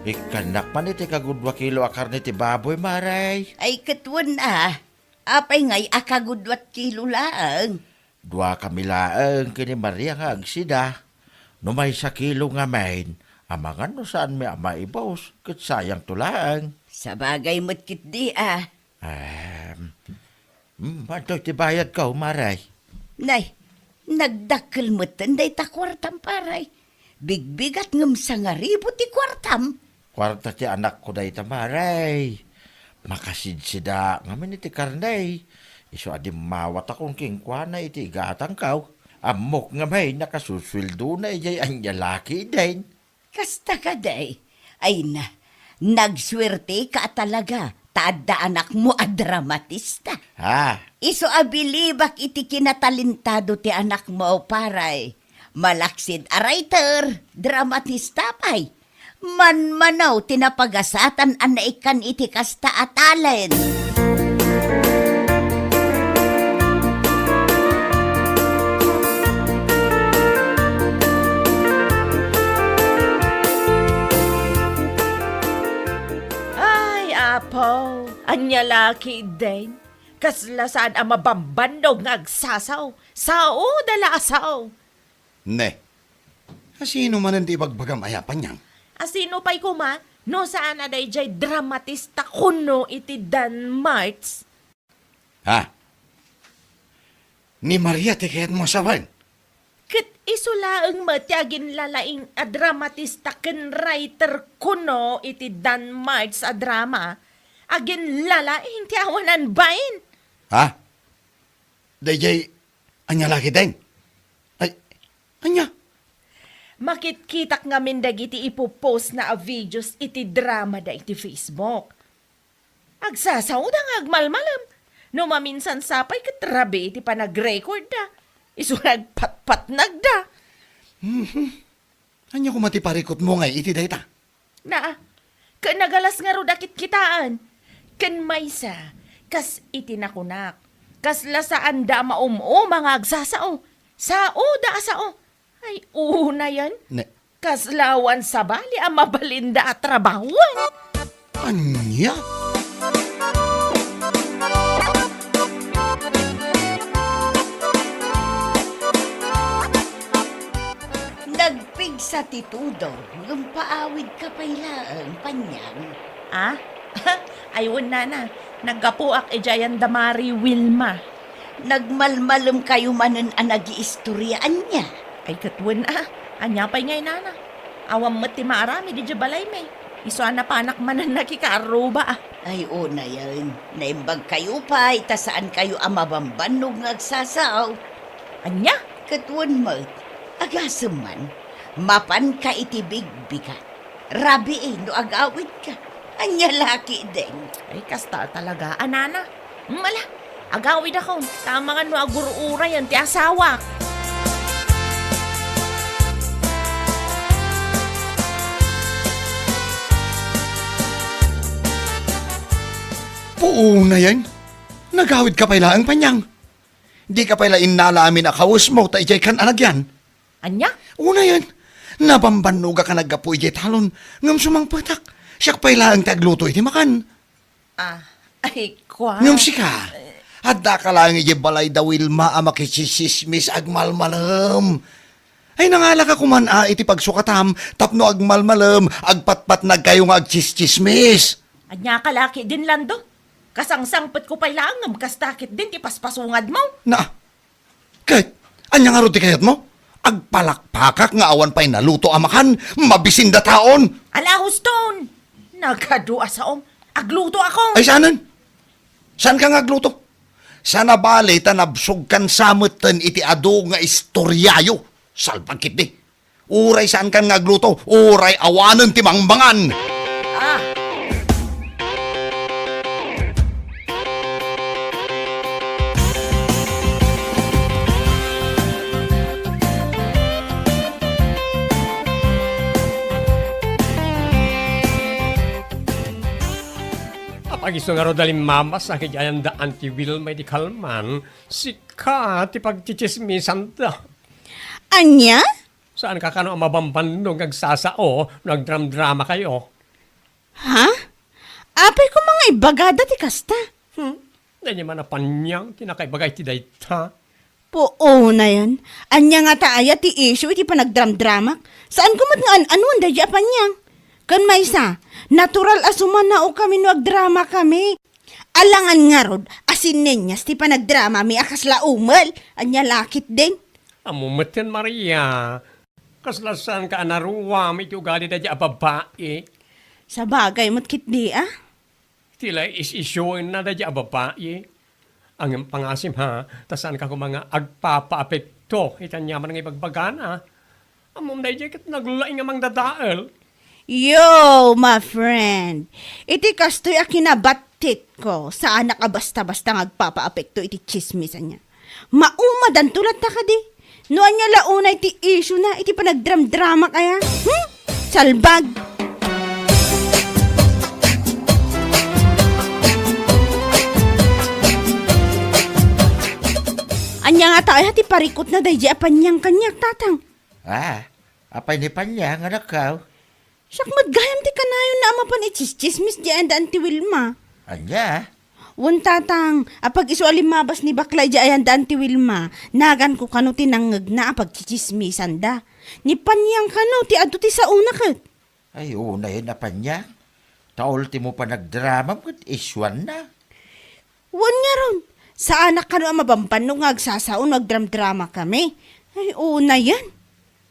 Ikkannak man iti kagudua kilo a karne ti baboy, Maria. Ay, ket wen, a. Apay ngay a kagudua kilo laeng? Duakami laeng ken ni Maria nga agsida. No maysa kilo ngamin, amangan no saanmi a maibus, ket sayangto laeng. Sabagay met ketdi, a. Em, mm, adtoy ti bayadko, Maria. Nay, nagdakkel metten dayta kuartam, Pare. Bigbigat ngem sangaribu ti kuartam. Kuarta ti anakko dayta, Maria. Makasidsidaak ngamin iti karne. Isu a dimmawatakon kenkuana iti igatangko. Ammok ngamin a kasusueldona idiay Ania Laki Din. Kasta kadi? Ay na, nagsuerteka a talaga ta adda anakmo a dramatista. Ha? Isu a bilibak iti kinatalentado ti anakmo, Pare. Malaksid a writer, dramatista pay. Manmanaw ti napagasatan a naikkan iti kasta a talent. Ay, Apo, ania la ketdin? Kasla saan a mabambannog nga agsasaw. Sao da la a sao. Ne, asino manen ti ibagbagam aya, Panyang? Asino pay koma no saan a daydiay dramatista kuno iti Danmart's? Ha? Ni Maria ti kayatmo a sawen? Ket isu laeng met ti aginlalaing a dramatista ken writer kuno iti Danmart's a drama. Aginlalaing ti awanan bain. Ha? Daydiay, ania la ketdin? Ay, ania? Makitkitak ngamin dagiti ipopost na a videos iti drama da iti Facebook. Agsasaoda nga agmalmalem. No maminsan sapay ket rabii ti panagrecord da. Isu nga agpatpatnag da. Mhm. Ania koma ti parikutmo nga iti dayta? Naa, ket nagalas ngarud a kitkitaen. Ken maysa, kas iti nakunak, kasla saanda a maum-uma nga agsasao. Saoda a sao. Ay, unayen. Ne. Kasla awan sabali a mabalinda a trabahoen. Ania? Nagpigsa ti tudong, ngem paawidka pay laeng, Panyang. Ah? Ay, wen, nana. Naggapuak idiay ayan da Mari Wilma. Nagmalmalemkayo manen a nagiistoria, ania? Ay, ket wen, ah. Ania pay ngay, nana? Awan met ti maaramid idiay balaymi. Isu a napanak manen nakikaarruba, ah. Ay, unayen. Naimbagkayo pay, ta saankayo a mabambannog nga agsasao. Ania? Ket wen met, agasem man, mapanka iti bigbigat. Rabii no agawidka. Ania la ketdin? Ay, kasta talaga, a nana. Mala, agawidakon, ta amangan no agur-urayen ti asawak. Puunayen, nagawidka pay laeng, Panyang. Dika pay la innala amin a kawesmo ta idiay kan a nagyan. Ania? Unayen, nabambannogak a naggapu idiay talon, ngem sumangpetak. Siak pay laeng ti agluto iti makan. Ah, ay, kua. Ngem sika, addaka laeng idiay balay da Wilma a makisisismis agmalmalem. Ay, nangalaka koman a iti pagsukatam tapno agmalmalem, agpatpatnagkayo nga agtsistsismis. Ania ka la ketdin, Lando? Kasangsangpetko pay laeng ngem kasta ketdin ti paspasungad mo. Na, Ket, ania ngarud ti kayatmo? Agpalakpakak nga awan pay naluto a makan, mabisin dataon! Ala, huston! Nagadu a saom. Agluto ako! Ay, saanen? Saanka nga agluto? Saan a bale ta nabsogkan sa metten iti adu nga istoriayo. Salbag ketdi. Uray saankan nga agluto, uray awanen ti mangmangan. Ah. Apag isu ngarud a limmabas a kiti ayan da Auntie Wilma iti kalman, sika ti pagtsitsismisanda. Ania? Saanka kano a mabambannog nga agsasao no agdramdramakayo? Ha? Apay koma nga ibagada ti kasta? Hmm? Daydi man a Panyang ti nakaibaga iti dayta. Puonayen. Ania ngata aya ti issue iti panagdramdramak? Saanko met nga an-anuan daydi a Panyang. Ken maysa, natural a sumanaokami no agdramakami. Alangan ngarud a sinenyas ti panagdramami a kasla umel. Ania la ketdin? Ammo metten, Maria. Kasla saanka a naruam iti ugali daydi a babai. Sabagay met ketdi, a? Ti la is-isuenna daydi a babai. Ngem pangasim, ha, ta saanka koma nga agpapaapekto iti aniaman nga ibagbagana. Ammom daydi ket naglaing a mangdadael. Yo, my friend, iti kastoy a kinabattitko, saanak a basta-basta nga agpapaapekto iti tsismis ania. Maumadanto latta kadi? No ania la unay ti issue na iti panagdramdramak aya? Hmm? Salbag! Ania ngata aya ti parikutna daydi a Panyang kaniak, tatang? Ah, apay ni Panyang, anakkaw? Siak met gayam ti kanayonna a mapan itsistsismis di ayan da Auntie Wilma. Ania? Wen, tatang, apag isu a limmabas ni bakla idiay ayan da Auntie Wilma, naganko kano ti nangngegna a pagtsitsismisanda. Ni Panyang kano ti adu ti saona ket. Ay, unayen a Panyang. Ta ultimo panagdramam ket isuanna. Wen ngarud, saanak kano a mabambannog nga agsasao no agdramdramakami. Ay, unayen.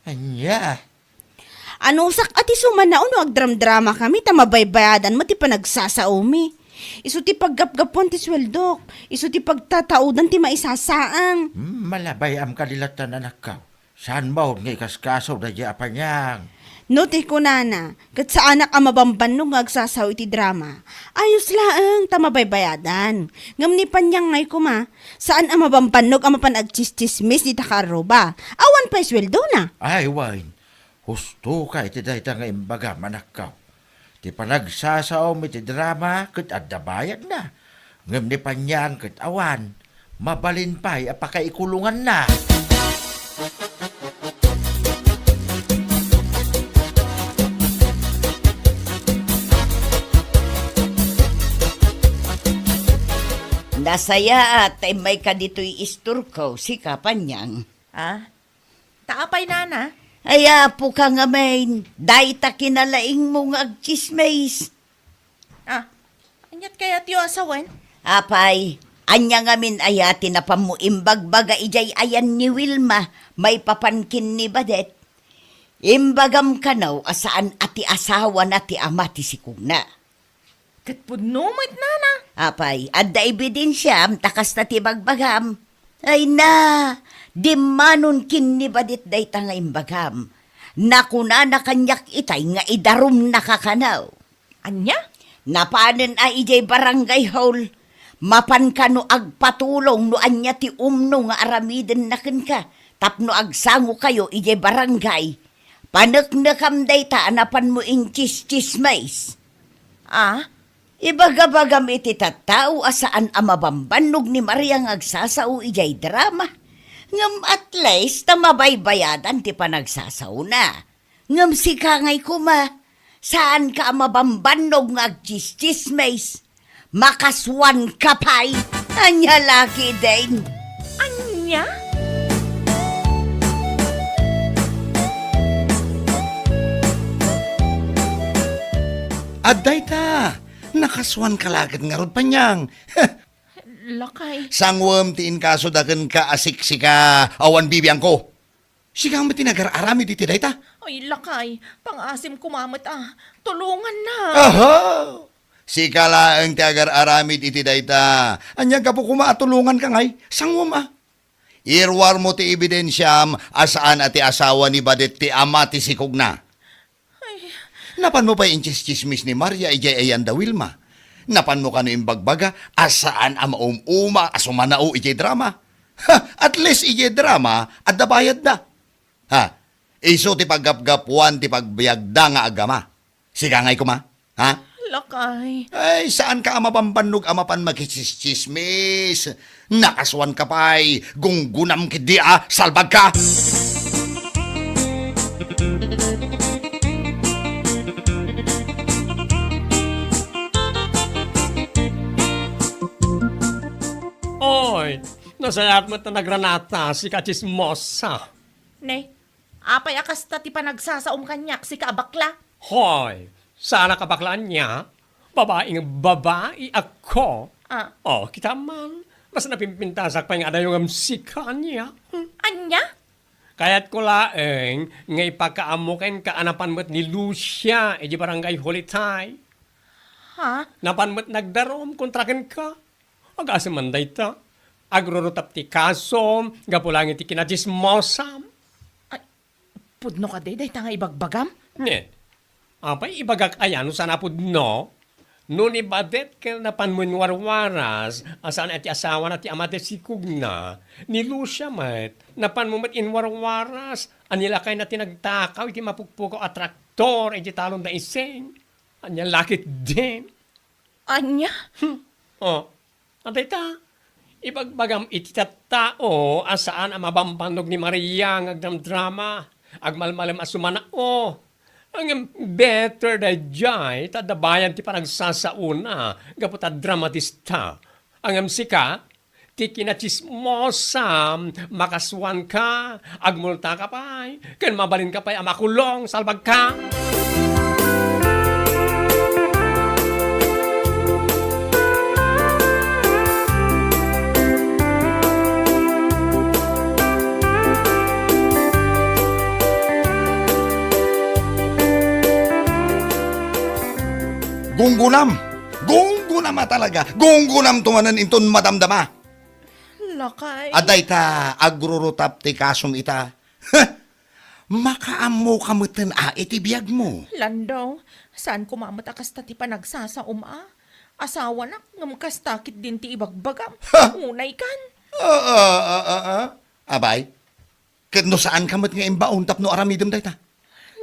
Ania? Anusak a ti sumanaon no agdramdramakami ta mabaybayadan met ti panagsasaomi. Isu ti paggapgapuan ti sueldok, isu ti pagtataudan ti maisasaang. Hmm, malabay-am kadi latta, anakkaw. Saan manen nga ikaskaso daydiay a Panyang? No ti kunana, ket saanak a mabambannog nga agsasao iti drama. Ayos laeng ta mabaybayadan. Ngem ni Panyang ngay koma, saan a mabambannog a mapan agtsistsismis dita kaarruba. Awan pay sueldona. Ay, wen. Husto ka iti dayta nga imbagam, anakko. Ti panagsasaom iti drama ket adda bayadna. Ngem ni Panyang ket awan, mabalin pay a pakaikulonganna. Nasayaat ta immayka ditoy istorko, sika, Panyang. Ah? Ta apay, nana? Ay, apo ka ngamin, dayta kinalaingmo nga agtsismis. Ah, aniat kayatyo a sawen? Apay, ania ngamin aya ti napanmo imbagbaga idiay ayan ni Wilma maipapan ken ni Badet? Imbagam kano a saan a ti asawana ti ama ti sikogna. Ket pudno met, nana. Apay, adda ebidensiam ta kasta ti bagbagam. Ay na, dimmanon ken ni Badet dayta nga imbagam. Nakunana kaniak itay nga idarumnaka kano. Ania? Napanen a idiay barangay hall. Mapan kano agpatulong no ania ti umno nga aramidenna kenka tapno agsangokayo idiay barangay. Paneknekam dayta a napanmo intsistsismis. Ah? Ibagabagam iti tattao a saan a mabambannog ni Maria nga agsasao idiay drama. Ngem at least ta mabaybayadan ti panagsasaona. Ngem sika ngay koma, saanka a mabambannog nga agtsistsismis. Makasuanka pay. Ania la ketdin? Ania? Adda ita. Nakasuanka la ket ngarud, Panyang. Lakay. Sanguem ti inkasoda kenka a siksika awan bibiangko. Sika met ti nagar-aramid iti dayta? Ay, lakay, pangaasim koma met a. Tulongannak. Aha! Sika laeng ti agar-aramid iti dayta. Ania gapu koma a tulonganka ngay? Sanguem a. Iruarmo ti ebidensiam a saan a ti asawa ni Badet ti ama ti sikogna. Ay. Napanmo pay intsistsismis ni Maria idiay ayan da Wilma. Napanmo kano imbagbaga a saan a maum-uma a sumanao idiay drama. Ha, at least idiay drama, adda bayadda. Ha, isu ti paggapgapuan ti pagbiagda nga agama. Sika ngay koma? Ha? Lakay. Ay, saanka a mabambannog a mapan makitsismis. Nakasuanka pay, gunggonam ketdi a salbagka. Oy, nasayaat met a nagranata, sika a tsismosa. Ne, apay a kasta ti panagsasaom kaniak, sika a bakla? Hoy, saanak a bakla ania? Babai nga babai ako. Ah. Oh, kita man, mas napimpintasak pay nga adayo ngem sika ania. Hmm. Ania? Kayatko laeng nga ipakaammo kenka a napan met ni Lucia idiay barangay hall itay. Ha? Napan met nagdarum kontra kenka. Agasem man dayta. Agrurutap ti kasom gapu laeng iti kinatsismosam. Ay, pudno kadi dayta nga ibagbagam? Ne. Apay ibagak aya no saan a pudno? No ni Badet ket napan mo inwarwaras a saan a ti asawana ti ama ti sikogna, ni Lucia met, napan mo met inwarwaras a ni lakayna ti nagtakaw iti mapukpukaw a traktor iti talon da Ising. Ania la ketdin? Ania? Hmm. Oh. Adayta, ibagbagam iti tattao a saan a mabambannog ni Maria nga agdramdrama, agmalmalem a sumanao. Ngem better daydiay ta adda bayad ti panagsasaona gapu ta dramatista. Ngem sika, ti kinatsismosam, makasuanka, agmultaka pay, ken mabalinka pay a makulong, salbagka! Gunggonam! Gunggonam a talaga! Gunggonamto manen inton madamdama! Lakay. Adda ita, agrurutap ti kasom ita. Makaammoka metten a iti biagmo. Lando, saan koma met a kasta ti panagsasaom a? Asawanak ngem kasta ketdin ti ibagbagam. Ha! Unaykan. Ah, ah, ah, ah, ah. Abay, ket no saanka met nga imbaon tapno aramidem dayta?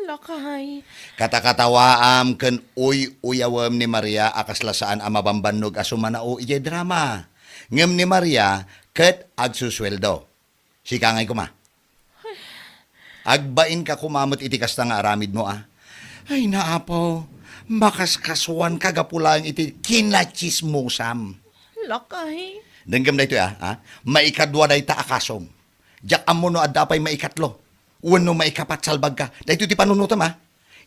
Lakay. Katakatawaam ken uy-uyawem ni Maria a kasla saan a mabambannog a sumanao idiay drama. Ngem ni Maria ket agsusueldo. Sika ngay koma. Agbainka koma met iti kasta nga aramidmo a. Ay, naapo, makaskasuanka gapu laeng iti kinatsismosam. Lakay. Denggem daytoy a, a? Maikadua dayta a kasom. Diak ammo no adda pay maikatlo wenno maikapat, salbagka. Daytoy ti panunotam a.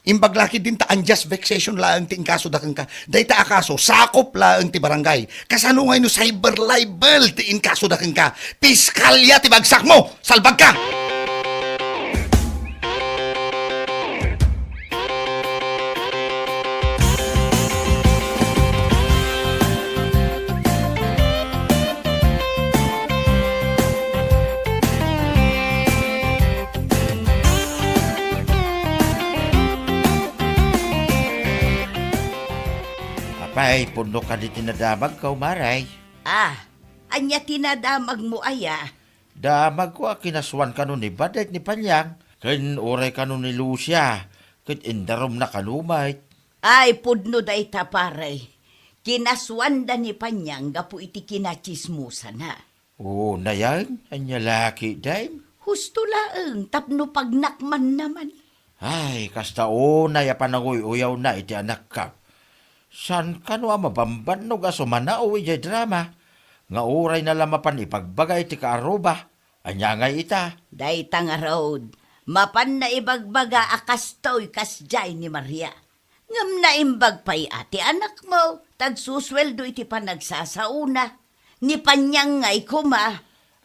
Imbag la ketdin ta unjust vexation laeng ti inkasuda kenka. Dayta a kaso, sakop laeng ti barangay. Kasano ngay no cyber libel ti inkasuda kenka? Piskalya ti bagsakmo! Salbagka! Apay, pudno kadi ti nadamagko, Maray? Ah, ania ti nadamagmo aya? Damagko a kinasuan kano ni Badet ni Panyang, ken uray kano ni Lucia, ket indarumna kano met. Ay, pudno dayta, pare. Kinasuanda ni Panyang gapu iti kinatsismosana. O, nayan, ania la ketdin? Husto laeng, tapno pagnakmanna man. Ay, kasta unay a pananguy-uyawna iti anakko. Saan kano a mabambannog a sumanao idiay drama, nga urayna la mapan ibagbaga iti kaaruba. Ania ngay ita? Dayta ngarud, mapanna ibagbaga a kastoy kasdiay ni Maria. Ngem naimbag pay a ti anakmo, ta agsusueldo iti panagsasaona. Ni Panyang ngay koma.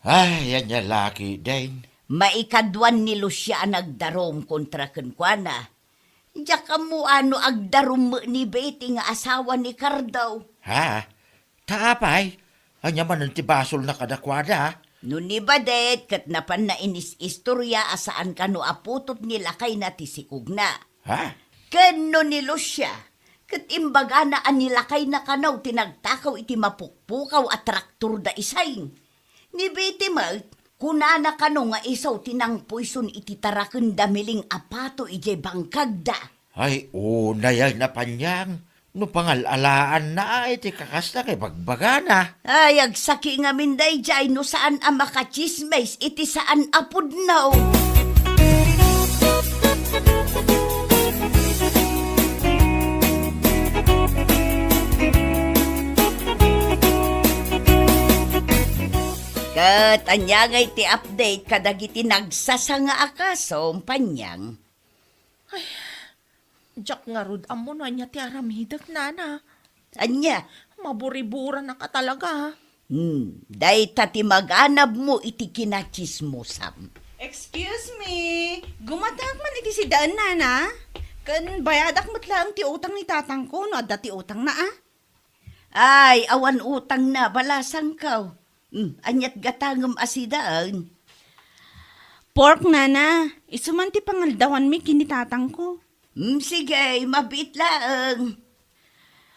Ay, ania la ketdin? Maikaduan ni Lucia a nagdarum kontra kenkuana. Diak ammo a no agdarum met ni Betty nga asawa ni Cardo. Ha? Ta apay, ania manen ti basolna kadakuada? No ni Badet ket napanna inis-istorya a saan kano a putot ni lakayna ti sikogna. Ha? Ken no ni Lucia, ket imbagana a ni lakayna kano ti nagtakaw iti mapukpukaw a traktor da Isay. Ni Betty met, kunana kano nga isu ti nangpoison iti tarakenda miling a pato idiay bangkagda. Ay, unay a, Panyang, no pangal-alaanna a iti kakasta nga ibagbagana. Ay, agsaki ngamin daydiay no saan a makatsismis iti saan a pudno. Ket ania ngay ti update kadagiti nagsasanga a kaso, Panyang? Ay, diak ngarud ammo no ania ti aramidek, nana. Ania? Maburiburanaka talaga. Hmm, dayta ti maganabmo iti kinatsismosam. Excuse me, gumatak man iti sidaen, nana? Ken bayadak met laeng ti utang ni tatangko no adda ti utangna, a? Ay, awan utangna, balasangko. Hmm, aniat gatangem a sidaen? Pork, nana. Isu man ti pangaldawanmi ken ni tatangko. Hmm, sige, mabiit laeng.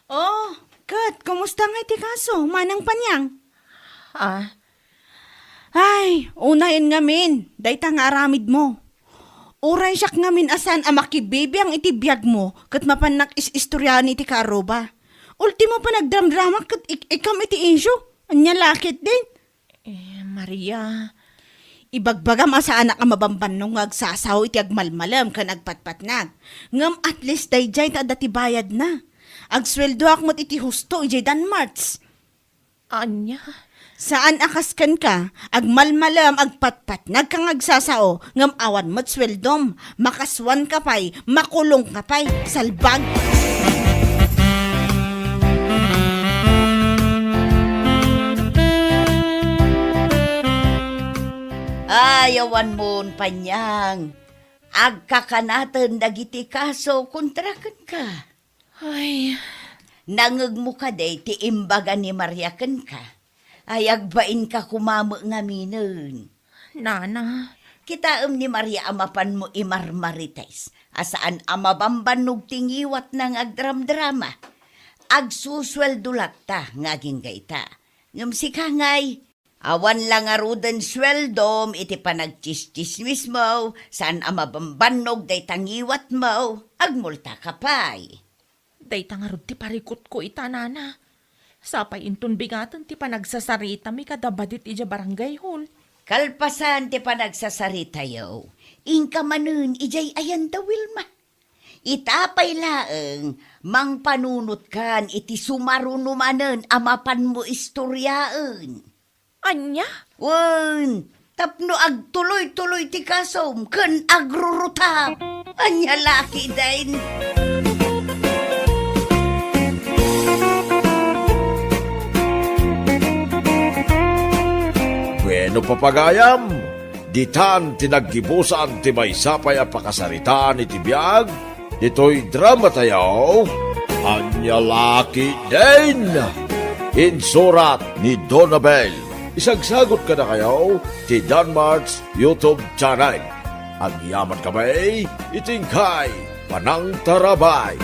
Oh, ket, kumusta ngay ti kaso, Manang Panyang? Ah, Ay, unayen ngamin, dayta nga aramidmo. Uray siak ngamin a saan a makibibiang iti biagmo ket mapannak is-istoriaan iti kaaruba. Ultimo, panagdramdramak ket ik-, ikam iti issue. Ania la ketdin? Eh, Maria, ibagbagam a saanak a mabambannog nga agsasao iti agmalmalem ken agpatpatnag. Ngem at least daydiay ta adda ti bayadna. Agsueldoak met iti husto idiay Danmarts. Ania? Saan a kas kenka, agmalmalem, agpatpatnag ka nga agsasao, ngem awan met sueldom, makasuan ka pay, makulong ka pay, salbag! Ay, awan mon, Panyang. Agkakanaten dagiti kaso kontra kenka. Ay. Nangngegmo kadi ti imbaga ni Maria kenka? Ay, agbainka koma met ngaminen. Nana, Kitaem ni Maria a mapanmo imarmarites, a saan a mabambannog ti ngiwatna nga agdramdrama. Agsusueldo latta nga agingga ita. Ngem sika ngay, awan la ngaruden sueldom iti panagtsistsismismo, saan a mabambannog dayta ngiwatmo, agmultaka pay. Dayta ngarud ti parikutko ita, nana. Sapay inton bigaten ti panagsasaritami kada badit idiay barangay hall. Kalpasan ti panagsasaritayo, inka manen idiay ayan da Wilma. Ita pay laeng, mangpanunotkan iti sumaruno manen a mapanmo istoriaen. Ania? Wen, tapno agtuloy-tuloy ti kasom ken agrurutap. Ania la ketdin? Bueno, papagayam, ditan ti naggibusan ti maysa pay a pakasaritaan iti biag ditoy dramatayo, Ania la ketdin? Insurat ni Donabel. Isagsagot kadakayo ti Danmart's YouTube channel. Agyamankami iti inkay panangtarabay.